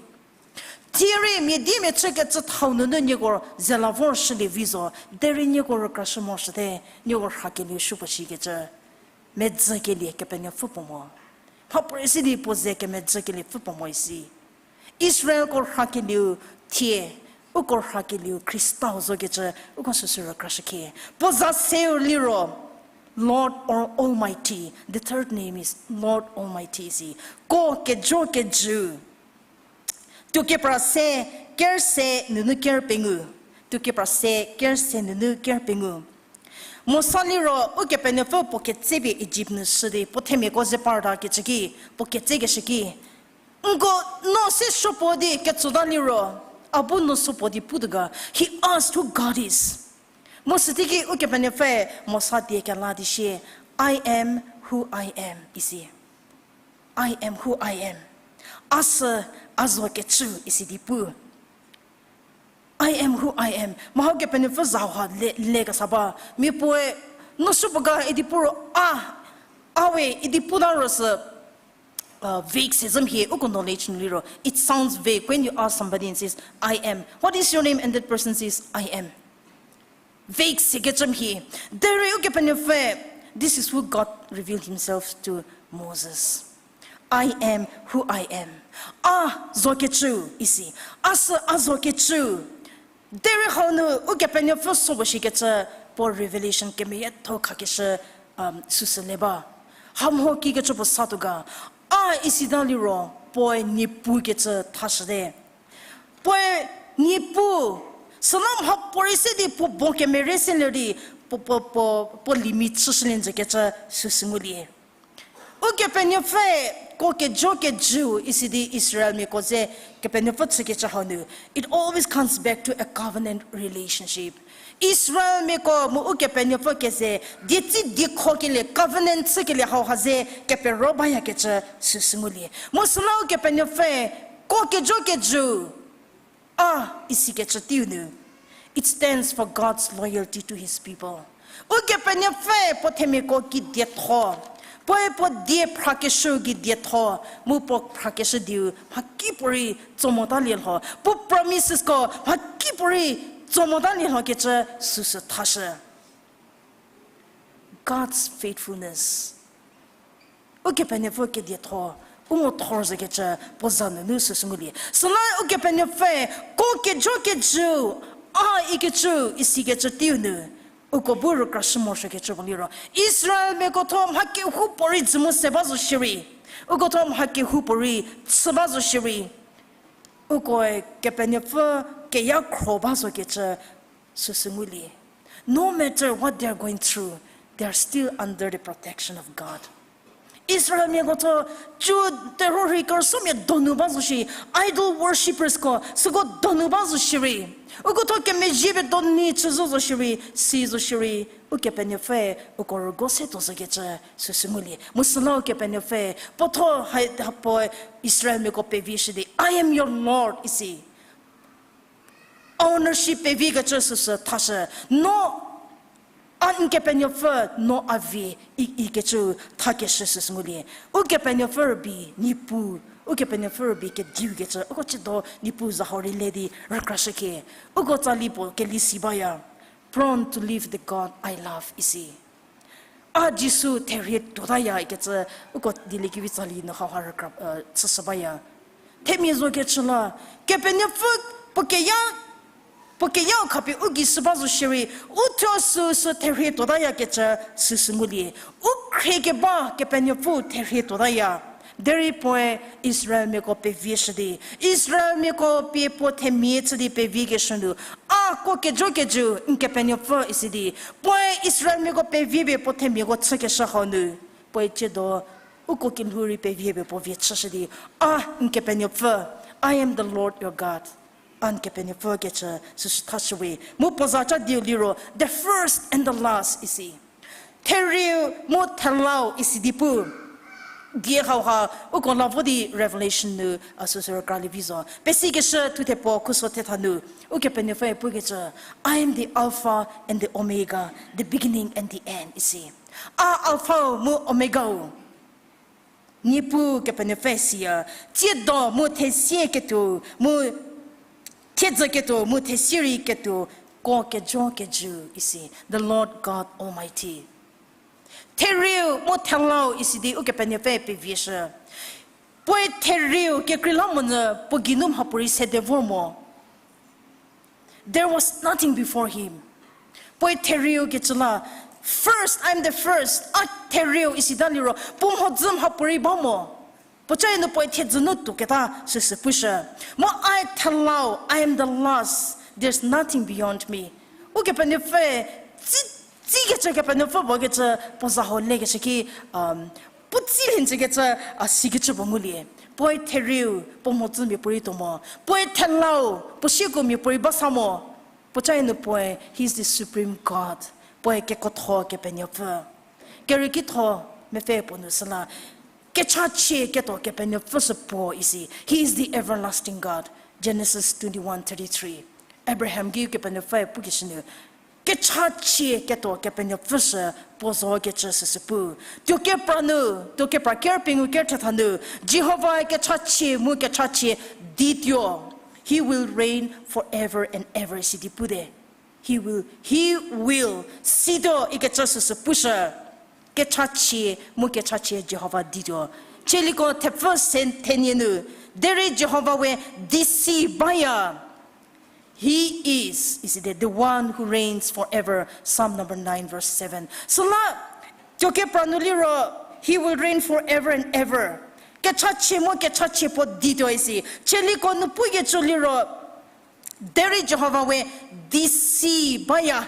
Thie rei mia die mia chükecü thau nunu nieko ze la vorshülie vi zo, derei nieko rükrashü morosuote, nieko rhakelieu shü puo shikecü. Medzükelie Kepenuopfü puo mo. Mhapuorei si di puo ze kemedzükelie pfü puo mo isi. Israelko rhakelieu thie, Uko rhakelieu Khristau zokecü, uko süsü rükrashükhie. Puo za seu liro, Lord Almighty. The third name is Lord Almighty isi. Ko kejo kejü. Tuokepra se, ker se nunu ker pengou. Tuokepra se, ker se nunu ker pengou. Mosa liro, Ukepenuopfü puo ketsepie Ijipt nu shü di, puo themiako ze partakecü ki, puo ketsekeshü ki. Nko no se supuo di ketsota liro, a bu no supuo di putuo ga. He asked who God is. Mu süteiki Ukepenuopfü Mosa die kela di sie, I am who I am, isi. I am who I am. A sü a zokecü isi di pu. I am who I am. Mha Ukepenuopfü za ha le, le kesa ba. Mia puoe, no supuo ga idi pu ro a, a we idi puta ro sü, vague se zhü mhie, uko knowledge nu liro. It sounds vague when you ask somebody and says, I am. What is your name? And that person says, I am. Vague sekecü mhie. Derei Ukepenuopfü, this is who God revealed himself to Moses. I am who I am. A zokecü isi. A sü a zokecü. Derei hau nu Ukepenuopfü süko shikecü puo revelation kemeyie tho khakeshü, süsü le ba. Hamho kikecü puo satuo ga. A isita liro puoe Niepuu kecü thashüte. Puoe Niepuu, süla mhapuorei se di puo bo kemere se ler di, puo, puo, puo, puo limia chüshülie njükecü süsü ngulie. Ukepenuopfü, ko kejo kejüu isi di Israelmiako ze Kepenuopfü chükecü hau nu, it always comes back to a covenant relationship. Israelmiako mu Ukepenuopfü keze, dietsi diekhokelie, covenant chükelie hau ha ze kepero bayakecü süsü ngulie. Mu süla Ukepenuopfü, ko kejo kejüu, a isikecü teiu nu, it stands for God's loyalty to his people. Ukepenuopfü puo themiako ki dietho, puoe puo die phrakeshüu ki dietho, mu puo phrakeshü dieu mhakipuorei tso motalie lho, puo promisesko mhakipuorei tso motalie lhokecü süsü thashü. God's faithfulness. Ukepenuopfü kedietho, u ngo thor zokecü puo za nunu süsü ngulie. Süla Ukepenuopfü, ko kejo kejüu, a ikecü, isikecü teiu nu, uko bu rükrashü morosuokecü puo liro, Israelmiako tho mha kehoupuorei dzü mu se ba zo shierei, uko tho mha kehoupuorei chü ba zo shierei, ukoe Kepenuopfü keyakhro ba zokecü süsü ngulie. No matter what they are going through, they are still under the protection of God. Israelmiako tho, cü terhorei kerüsomia donu ba zo shi, idol worshippersko süko donu ba zo shierei, uko tho kemezhie pie donu chü zo zo shierei, si zo shierei, Ukepenuopfü uko rügo se tuo zokecü süsü ngulie. Mu süla Ukepenuopfü puo tho ha, ha puoe Israelmiako pevi shü di, I am your Lord, isi. Ownership pevikecü süsü thashü. No, a n Kepenuopfü, no a vi, i, ikecü thakeshü süsü ngulie. Ukepenuopfü rübei Niepuu, Ukepenuopfü rübei kediu kecü, uko ciedo Niepuu za hau rei le di rükrashükhie. Uko tsali puo keli si baya. Prone to leave the God I love, isi. A Jisu therhie tuotaya ikecü, uko dieliekevi tsali nu hauha rükra, chüshü baya. Themia zokecü la, Kepenuopfü puo keya, puo keyau khapie u gei shü ba zo shierei, u thuo süsü therhie tuotayakecü süsü ngulie. U khriekeba Kepenuopfü therhie tuotaya. Derei puoe Israelmiako pevi shü di, Israelmiako pie puo themia chü di pevikeshü nu, a ko kejo kejüu n Kepenuopfü isi di, puoe Israelmiako pevi pie puo themiako chükeshü hau nu, puoe ciedo uko kelhou rei pevi pie puo vie chüshü di, a n Kepenuopfü, I am the Lord your God. A n Kepenuopfü kecü süsü thashüwe. Mu puo za cha dieu liro, the first and the last isi. Therieu mu thelau isi di pu. Die hauha, uko la vo di Revelation nu, a süsü rükralie vi zo. Pesikeshü thuthe puo khuso thetha nu, Ukepenuopfüe pukecü, I am the Alpha and the Omega, the beginning and the end, isi. A Alpha-u mu Omega-u. Niepuu Kepenuopfü siya, tsiedo mu thesie ketuo, mu thiedzü ketuo, mu thesie rei ketuo, ko kejo kejüu isi, the Lord God Almighty. Therieu mu thelau isi di Ukepenuopfü pevieshü. Puoe therieu kekreilamonyü puo geinu mhapuorei sede vor mo. There was nothing before him. Puoe therieu kecü la, first, I'm the first. A therieu isita liro, puo mhodzü mhapuorei ba mo. Puocae nu puoe thiedzü nu tuoketa süsü pushü. Mo a thelau, I am the last. There's nothing beyond me. Ukepenuopfü, tsi, tsikecü Kepenuopfü puo kecü, puo za ho lekecü ki, um, puo tsi lhie kecü, a sikecü puo ngulie. Puoe therieu, puo mhodzü miapuorei tuo mo. Puoe thelau, puo sieko miapuorei ba sa mo. Puocae nu puoe, he is the supreme God. Puoe kekuotho Kepenuopfü. Kerükitho mepfü puo nu süla, kechachie ketuo Kepenuopfü sü puo isi. He is the everlasting God. Genesis twenty-one thirty-three. Abraham ki Kepenuopfüe pukeshü nu, kechachie ketuo Kepenuopfü sü puo zo kecü süsü pu. Tuokepra nu, tuokepra ker pengou ker thetha nu, Jihovae kechachie mu kechachie dituo. He will reign forever and ever, sidi pute. He will, he will, situo ikecü süsü pushü. Kechachie mu kechachie Jihova dituo. Chieliko thepfü se thenie nu, derei Jihova we disi baya. He is, is the, the one who reigns forever. Psalm number nine, verse seven. Süla, tuokepra nu liro, he will reign forever and ever. Kechachie mu kechachie puo dituo isi. Chieliko nu pukecü liro, derei Jihova we disi baya.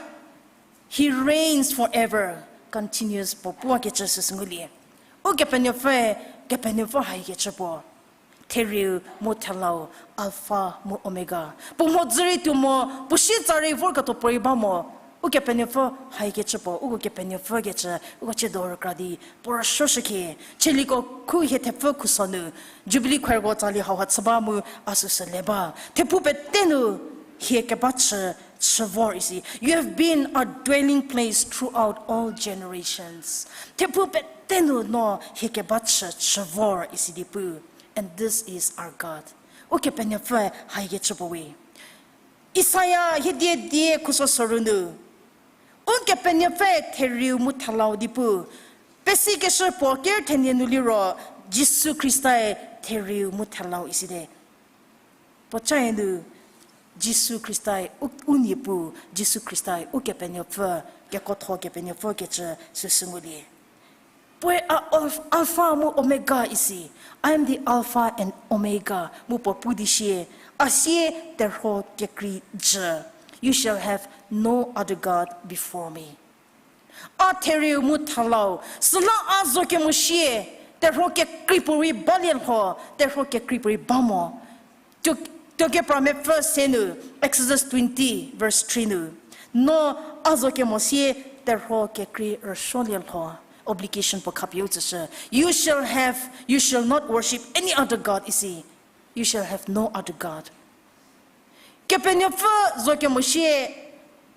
He reigns forever, continuous puo puo kecü süsü ngulie. Ukepenuopfü, Kepenuopfü haikecü puo. Therieu mu thelau, Alpha mu Omega. Puo mhodzü rei tuo mo, puo sietsa rei vorketuo puorei ba mo. Ukepenuopfü haikecü puo, uko Kepenuopfü kecü, uko chiedo rükra di puo rüsuoshükhie. Chieliko khu hie thepfü khuso nu, Jubilee choirko tsali hauha chü ba mu a süsü le ba. Thephou pete nu hie keba chü, chü vor isi. You have been a dwelling place throughout all generations. Thephou pete nu no hie keba chü, chü vor isi di pu. And this is our God. Ukepenuopfü haikecü puo we. Isaia hiedie die khuso soru nu, Ukepenuopfü therieu mu thelau di pu. Pesikeshü puo ker thenie nu liro, Jisu Khristae therieu mu thelau isite. Puocae nu, Jisu Khristae u, u Niepuu, Jisu Khristae Ukepenuopfü, kekuotho Kepenuopfü kecü süsü ngulie. Puoe a, Alpha mu Omega isi. I am the Alpha and Omega, mu puo pu di sie, a sie terhuo kekrei jü. You shall have no other God before me. A therieu mu thelau, süla a zo kemo sie, terhuo kekrei puorei balie lho, terhuo kekrei puorei ba mo. Tuo, tuokepra mepfü se nu, Exodus twenty, verse three nu. No a zo kemo sie terhuo kekrei rüsuolie lho. Obligation puo khapie u tsüshü. You shall have, you shall not worship any other God isi. You shall have no other God. Kepenuopfü zo kemo sie,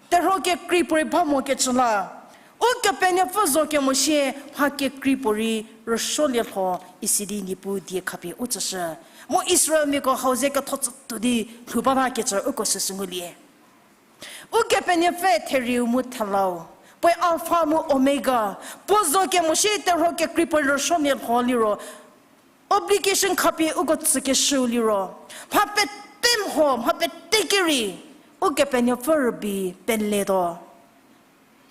terhuo kekrei puorei ba mo kecü la. Ukepenuopfü zo kemo sie, mha kekrei puorei rüsuolie lho isi di Niepuu die khapie u tsüshü. Mu Israelmiako hau ze ketho tsütuo di lhou bata kecü uko süsü ngulie. Ukepenuopfü therieu mu thelau. Puoe Alpha mu Omega. Puo zo kemo sie terhuo kekrei puorei rüsuolie lho liro. Obligation khapie uko tsükeshüu liro. Mha pete mho, mha pete kerei. Ukepenuopfü rübei peletuo.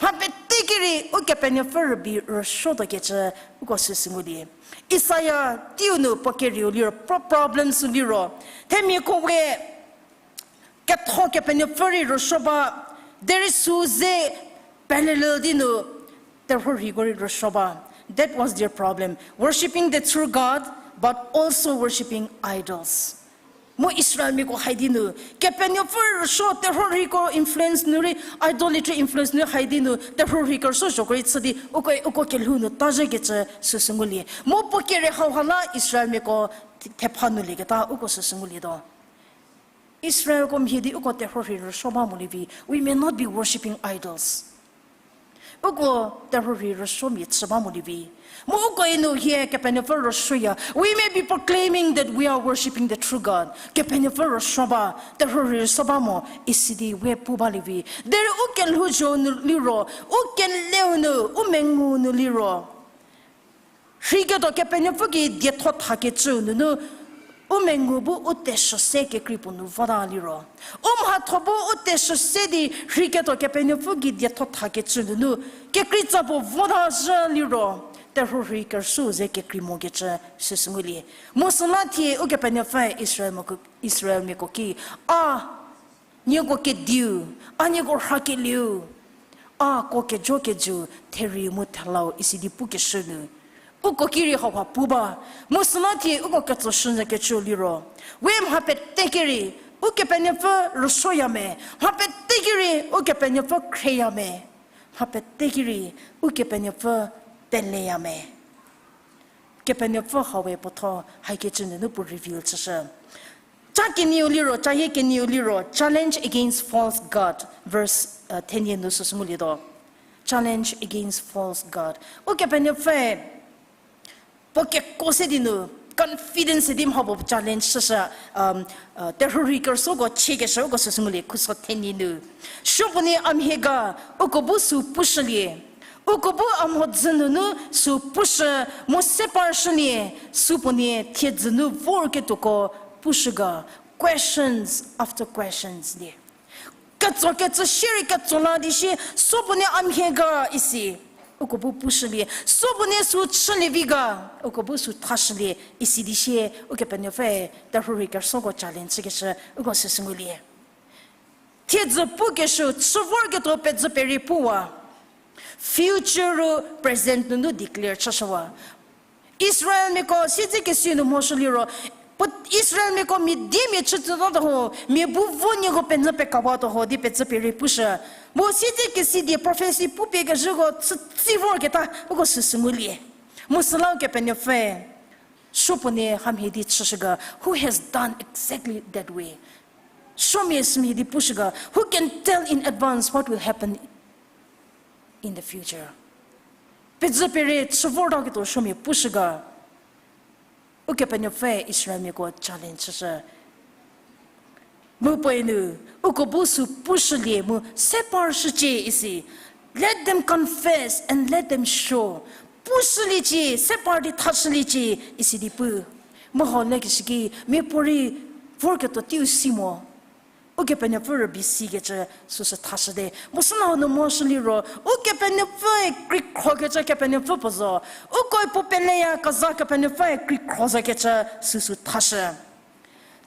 Mha pete kerei Ukepenuopfü rübei rüsuotuo kecü uko süsü ngulie. Isaia teiu nu puo kerieu liro, pro-, problem sü liro. Themiako we ketho Kepenuopfü rei rüsuo ba, derei sü ze parallel di nu terhuo rheiko rei rüsuo ba. That was their problem. Worshipping the true God, but also worshipping idols. Mu Israelmiako hai di nu, Kepenuopfü rüsuo terhuo rheiko influence nu rei, idolatry influence nu hai di nu, terhuo rheiko rüsuo zhoko rei chü di, uko, uko kelhou nu ta zhükecü süsü ngulie. Mu puo kere hauha la Israelmiako the-, thepha nu lieketa uko süsü ngulietuo. Israelko mhie di uko terhuo rhei rüsuo ba molie vi, we may not be worshipping idols. Uko terhuo rhei rüsuomia chü ba molie vi. Mu uko i nu hie Kepenuopfü rüsuoya. We may be proclaiming that we are worshipping the true God. Kepenuopfü rüsuo ba, terhuo rhei rüsuo ba mo, isi di we pu balie vi. Derei u kelhouzho nu liro, u keleu nu, u mengu nu liro. Rheiketuo Kepenuopfü ki dietho thakecüu nunu, U mengu bu u teshü se kekrei puo nu vota liro, u mhatho bu u teshü se di rheiketuo Kepenuopfü gei dietho thakecü nunu, kekrei tsa puo vota zhü liro, terhuo rhei kerüsuo ze kekrei mokecü süsü ngulie. Mu süla thie Ukepenuopfü Israel, Israelmiako ki, a, nieko kediu, a nieko rhakelieu, a ko kejo kejüu, theriu mu thelau isi di pukeshü nu, uko ki rei hauha pu ba, mu süla thie uko ketso shünyükecüu liro, we mha pete ki rei Ukepenuopfü rüsuoya me, mha pete ki rei Ukepenuopfü khrieya me, mha pete ki rei Ukepenuopfü peleya me. Kepenuopfü hau we puotho hakecü nunu puo reveal chüshü. Ca kenieu liro, cayie kenieu liro, challenge against false god, verse, uh, ten nu süsü ngulietuo. Challenge against false god. Ukepenuopfü puo keko se di nu, confidence di mha puo challenge shüshü, terhuo rhei kerüsuoko chiekeshü uko süsü ngulie, khuso thenie nu. Supuonie a mhie ga, uko bu sü pushülie. Uko bu a mhodzü nunu sü pushü, mu se parshülie, supuonie thiedzü nu vorketuoko pushü ga, questions after questions di. Ketso kecü shierei ketso la di sie, supuonie a mhie ga isi, uko bu pushülie, supuonie sü chülie vi ga, uko bu sü thashülie isi di sie, Ukepenuopfü terhuo rhei kerüsuoko challenge chükeshü uko süsü ngulie. Thiedzü pukeshü chü vorketuo pezü peri puwa. Future ru present nunu declare chüshüwa. Israelmiako siedzekesi nu mhoshü liro, puo Israelmiako mia diemia chütuotuo ho, mia bu vo nieko penyü pekawatuo ho di pezü peri pushü. Mu siedzekesi die prophecy pupie kezhüko chütsi vorketa uko süsü ngulie. Mu süla Ukepenuopfü supuonie hamhie di chüshü ga, who has done exactly that way? Suomia sümhie di pushü ga, who can tell in advance what will happen in the future? Pezü peri chü vortaketuo suomia pushü ga, Ukepenuopfü Israelmiako challenge chüshü. Mu puoe nu, uko bu sü pushülie mu se parshücie isi. Let them confess and let them show. Pushüliecie, se par di thashüliecie isi di pu. Mu hau lekeshü ki, miapuorei vorketuo teiu si mo. Ukepenuopfü rübei sikecü süsü thashüte. Mu süla hau nu mhoshü liro, Ukepenuopfüe kekreikhrokecü Kepenuopfü puo zo. Ukoe puo peleyakezha Kepenuopfüe kekreikhro zokecü süsü thashü.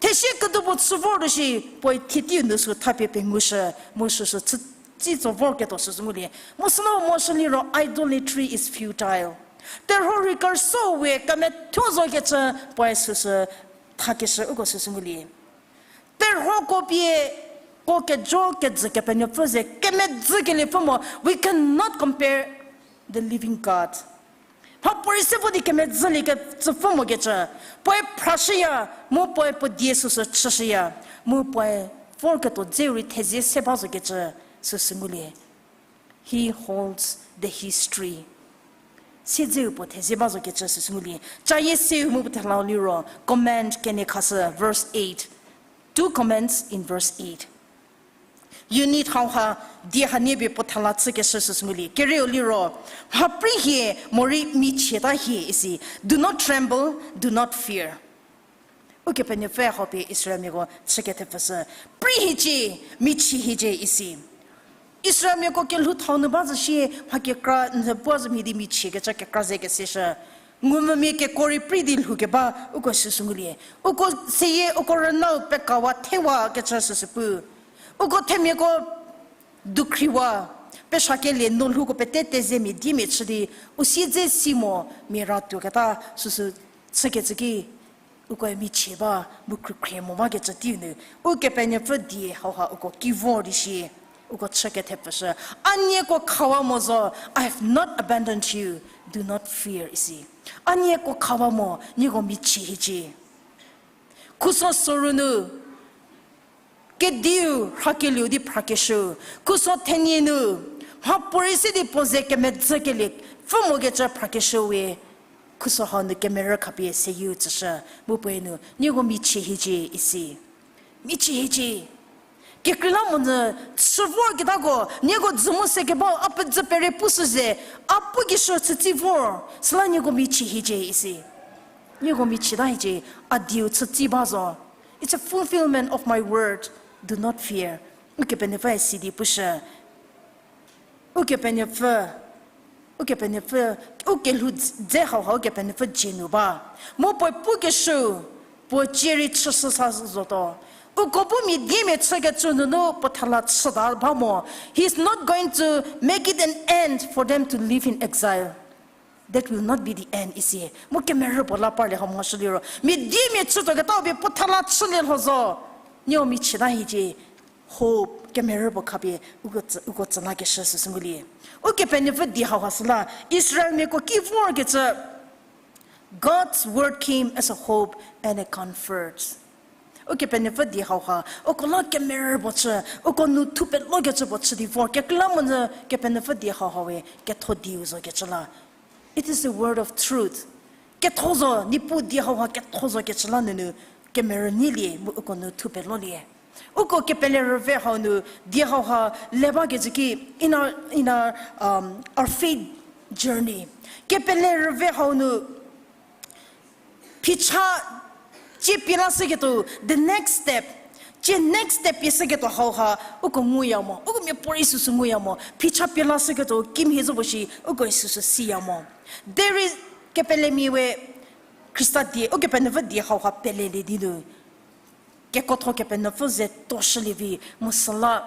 Thesie kedu puo chü vortuo shi, puoe thie teiu nu sü thapie pengushü, mu süsü chütsi tso vorketuo süsü ngulie. Mu süla mhoshü liro, idolatry is futile. Terhuo rhei kerüsuo we kemethuo zokecü puoe süsü thakeshü uko süsü ngulie. Terhuoko pie ko kejo kejü Kepenuopfü ze kemedzükeliepfü mo, we cannot compare the living God. Mhapuorei se vo di kemedzüliekecüpfü mokecü, puoe phrashüya, mu puoe puo die süsü chüshüya, mu puoe vorketuo dzeu rei thezie se ba zokecü süsü ngulie. He holds the history. Siedzeu puo thezie ba zokecü süsü ngulie. Cayie seu mu puo thelau liro, command kenie khashü, verse eight. Two commands in verse eight. Unit hauha die hanie pie puo thela chükeshü süsü ngulie. Kerieu liro, mhaprei hie morei michieta hie isi. Do not tremble, do not fear. Ukepenuopfü hau pie Israelmiako chükethepfüshü. Prei hiecie, michie hiecie isi. Israelmiako kelhou thau nu ba zhü shie, mha kekra n puo zhü mhie di michiekecü kekra ze keseshü. Ngumvümia keko rei prei di lhoukeba uko süsü ngulie. Uko seyie uko rünau pekawa thewakecü süsü pu. Uko themiako dukhriwa, peshakelie no lhouko pete teze mia diemia chü di, u siedze si mo mia ra tuoketa süsü chükecü ki, uko michie ba, mu khrükhrie mo bakecü teiu nu, Ukepenuopfü die hauha uko ki vor di shie, uko chükethepfüshü. A nieko khawa mo zo, I have not abandoned you, do not fear isi. A nieko khawa mo, nieko michie hiecie. Khuso soru nu, kediu rhakelieu di phrakeshü, khuso thenie nu, mhapuorei se di puo ze kemedzükeliepfü mokecü phrakeshü we, khuso hau nu kemerü khapie seyieu tsüshü, mu puoe nu, nieko michie hiecie isi. Michie hiecie. Kekreilamonyü chü vorketako, nieko dzü mu se kebau a pezü pere pushü ze, a pukeshü chütsi vor, süla nieko michie hiecie isi. Nieko michieta hiecie, a dieu chütsi ba zo. It's a fulfillment of my word. Do not fear. Ukepenuopfü sidi pushü. Ukepenuopfü, Ukepenuopfü, u kelhou dze hauha Ukepenuopfü dzie nu ba. Mu puoe pukeshü, puo cie rei chüshü sa zotuo. Uko bu mia diemia chükecü nunu puo thela chüta ba mo. He's not going to make it an end for them to live in exile. That will not be the end, isi. Mu kemerü puo la parlie hau mhoshü liro, mia diemia chütuoketau pie puo thela chülie lho zo. Nieko michieta hiecie, hope, kemerü puo khapie uko tsü-, uko tsü lakeshü süsü ngulie. Ukepenuopfü die hauha süla, Israelmiako ki vorkecü, God's word came as a hope and a comfort. Ukepenuopfü die hauha uko la kemerü puo chü, uko nu thupelokecü puo chü di vor, kekreilamonyü Kepenuopfü die hauha we ketho dieu zokecü la. It is the word of truth. Ketho zo, Niepuu die hauha ketho zokecü la nunu kemerü neilie mu uko nu thupelolie. Uko kepele rüve hau nu die hauha le bakecü ki in our, in our, um, our faith journey. Kepele rüve hau nu phicha cie pie lashüketuo, the next step. Cie next step pie shüketuo hauha uko nguya mo, uko miapuorei süsü nguya mo, phicha pie lashüketuo kimhie zo puo shi uko süsü siya mo. Derei kepelemia we Khrista die, Ukepenuopfü die hauha pelelie di nu, kekuotho Kepenuopfü ze tuoshülie vi mu süla,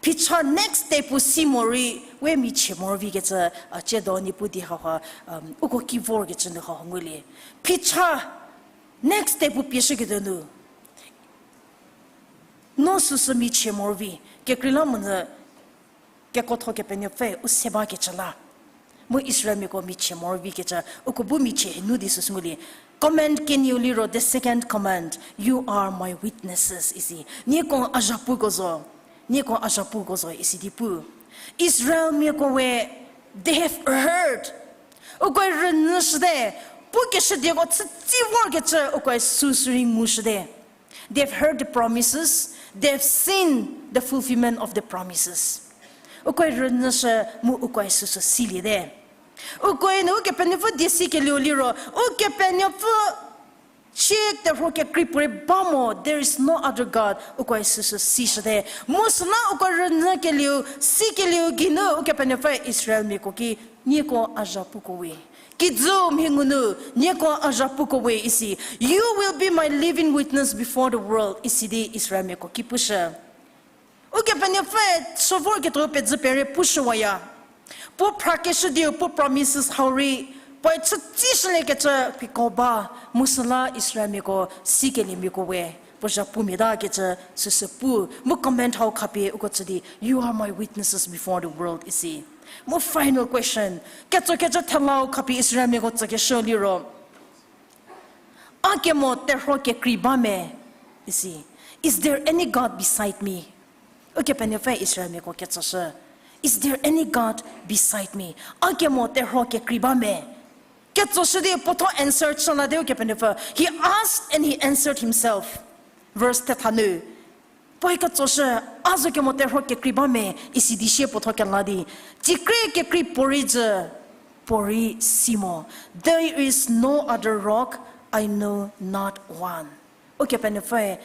phicha next step pu si morei, we michie morovi kecü, a, ciedo Niepuu die hauha, um, uko ki vorkecü nu hau ngulie. Phicha next step pu pieshüketuo nu, no süsü michie morovi, kekreilamonyü kekuotho Kepenuopfü u se bakecü la. Mu Israelmiako michie morovikecü, uko bu michie henu di süsü ngulie. Command kenieu liro, the second command, you are my witnesses, isi. Nieko a zhapuko zo. Nieko a zhapuko zo, isi di pu. Israelmiako we, they have heard. Ukoe rünyüshüte, pukeshü dieko chütsi vorkecü ukoe süsü rei ngushüte. They've heard the promises, they've seen the fulfillment of the promises. Ukoe rünyüshü mu ukoe süsü siliete. Ukoe nu Ukepenuopfü die sikelieu liro, Ukepenuopfü chie terhuo kekrei puorei ba mo, there is no other God, ukoe süsü sishüte. Mu süla ukoe rünyükelieu, sikelieu geinu Ukepenuopfü Israelmiako ki, nieko a zhapuko we. Kijü mhie ngunu, nieko a zhapuko we isi. You will be my living witness before the world, isi di Israelmiako ki pushü. Ukepenuopfüe chü vorketuo pezü pere pushüwaya. Puo phrakeshü dieu puo promises hau rei, puoe chütsishüliekecü phiko ba, mu süla Israelmiako sikeliemiako we puo zhapumiatakecü süsü pu, mu command hau khapie uko tsü di, you are my witnesses before the world, isi. Mu final question, ketsokecü thelau khapie Israelmiako tsükeshü liro, a kemo terhuo kekrei ba me, isi. Is there any God beside me? Ukepenuopfü Israelmiako ketsoshü, is there any God beside me? A kemo terhuo kekrei ba me? Ketsoshü di puotho answer chü la di Ukepenuopfü, he asked and he answered himself. Verse thetha nu, puoe ketsoshü, a zo kemo terhuo kekrei ba me, isi di sie puotho kela di, tsikrie kekrei puorei jü, puorei si mo. There is no other rock, I know not one. Ukepenuopfüe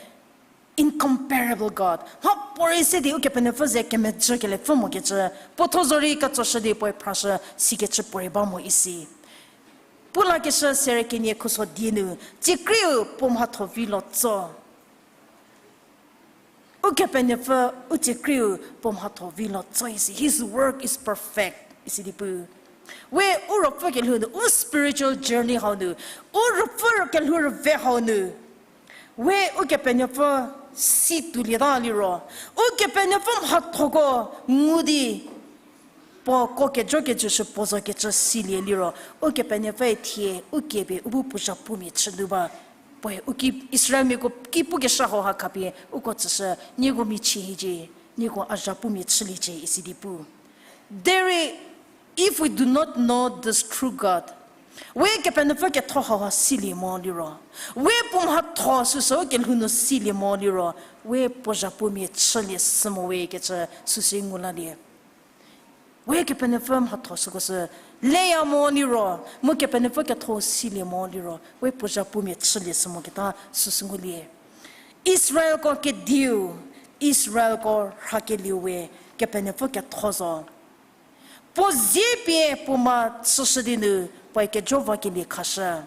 incomparable God. Mhapuorei se di Ukepenuopfü ze kemejü kelepfü mokecü, puotho zorei ketsoshü di puoe phrashü sikecü puorei ba mo isi. Pu lakeshü sere kenie khuso die nu, tsiekrieu puo mhatho vi lotso. Ukepenuopfü u tsiekrieu puo mhatho vi lotso isi. His work is perfect, isi di pu. We u ruopfü kelhou nu, u spiritual journey hau nu, u ruopfü kelhou rüve hau nu, we Ukepenuopfü si tuolieta liro, Ukepenuopfü mhathoko ngu di puo ko kejokecü shü puo zokecü silie liro, Ukepenuopfüe thie u kie pie u bu puo zhapumia chü nu ba. Puoe u ki Israelmiako ki pukeshü hauha khapie uko tsüshü, nieko michie hiecie, nieko a zhapumia chüliecie isi di pu. Derei, if we do not know this true God, we Kepenuopfü ketho hauha silie mo liro, we puo mhatho süsü u kelhou nu silie mo liro, we puo zhapumia chülie sü mo we kecü süsü ngu lalie. We Kepenuopfü mhatho süko sü leya mo liro, mu Kepenuopfü ketho silie mo liro, we puo zhapumia chülie sü moketa süsü ngulie. Israelko kediu, Israelko rhakelieu we Kepenuopfü ketho zo. Puo zie pie puo ma chüshü di nu, puoe kejo vakelie khashü.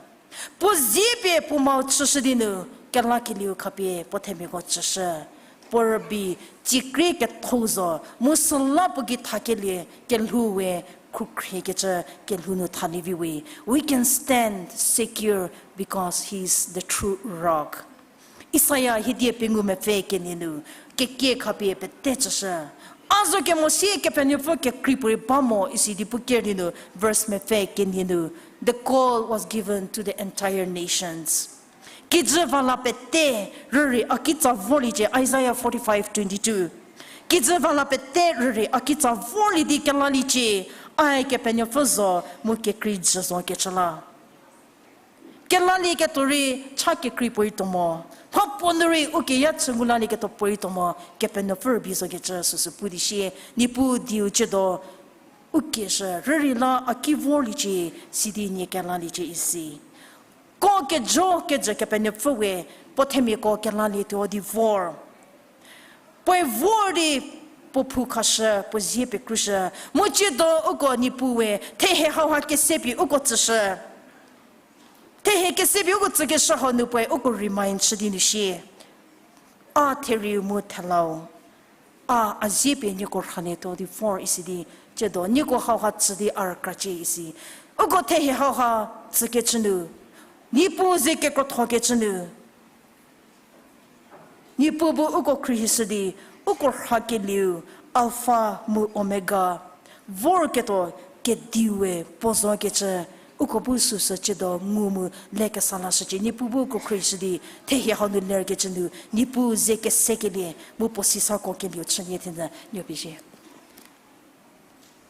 Puo zie pie puo ma chüshü di nu, kelakelieu khapie puo themiako tsüshü. Puo rübei, tsiekrie ketho zo, mu süla puo gei thakelie kelhou we, khrükhriekecü kelhou nu thalie vi we. We can stand secure because he is the true rock. Isaia hiedie pengou mepfü kenie nu, kekie khapie pete tsüshü. A zo kemo sie Kepenuopfü kekrei puorei ba mo isi di pu ker di nu, verse mepfü kenie nu, the call was given to the entire nations. Kijü va la pete rürei a kitsa vorliecie, Isaiah forty-five twenty-two. Kijü va la pete rürei a kitsa vorlie di kelaliecie, ae Kepenuopfü zo mu kekrei jü zo kecü la. Kelalieketuo rei cha kekrei puorei tuo mo. Mhapuo nu rei u keya chü ngu lalieketuo puorei tuo mo, Kepenuopfü rübei zo kecü süsü pu di sie, Niepuu dieu ciedo u kieshü, rürei la a ki vorliecie, sidi nie kelaliecie isi. Ko kejo kejü Kepenuopfü we, puo themiako kelalietuo di vor. Puoe vor di puo phou khashü, puo zie pekrüshü. Mu ciedo uko Niepuu we, thehie hauha kese pie uko tsüshü. Thehie kese pie uko tsükeshü hau nu puoe uko remind chü di nu sie, a therieu mu thelau, a, a zie pie nieko rhalietuo di vor isi di, ciedo nieko hauha tsü di a rükracie isi. Uko thehie hauha tsükecü nu, Niepuu ze kekrothokecü nu, Niepuu bu uko khrieshü di, uko rhakelieu, Alpha mu Omega, vorketuo kediue puo zokecü, uko bu süsü ciedo ngu mu lekesa lashücie. Niepuu bu uko khrieshü di, thehie hau nu lerkecü nu, Niepuu ze kesekelie mu puo sisako kelieu chünie thenyü nuo pezie.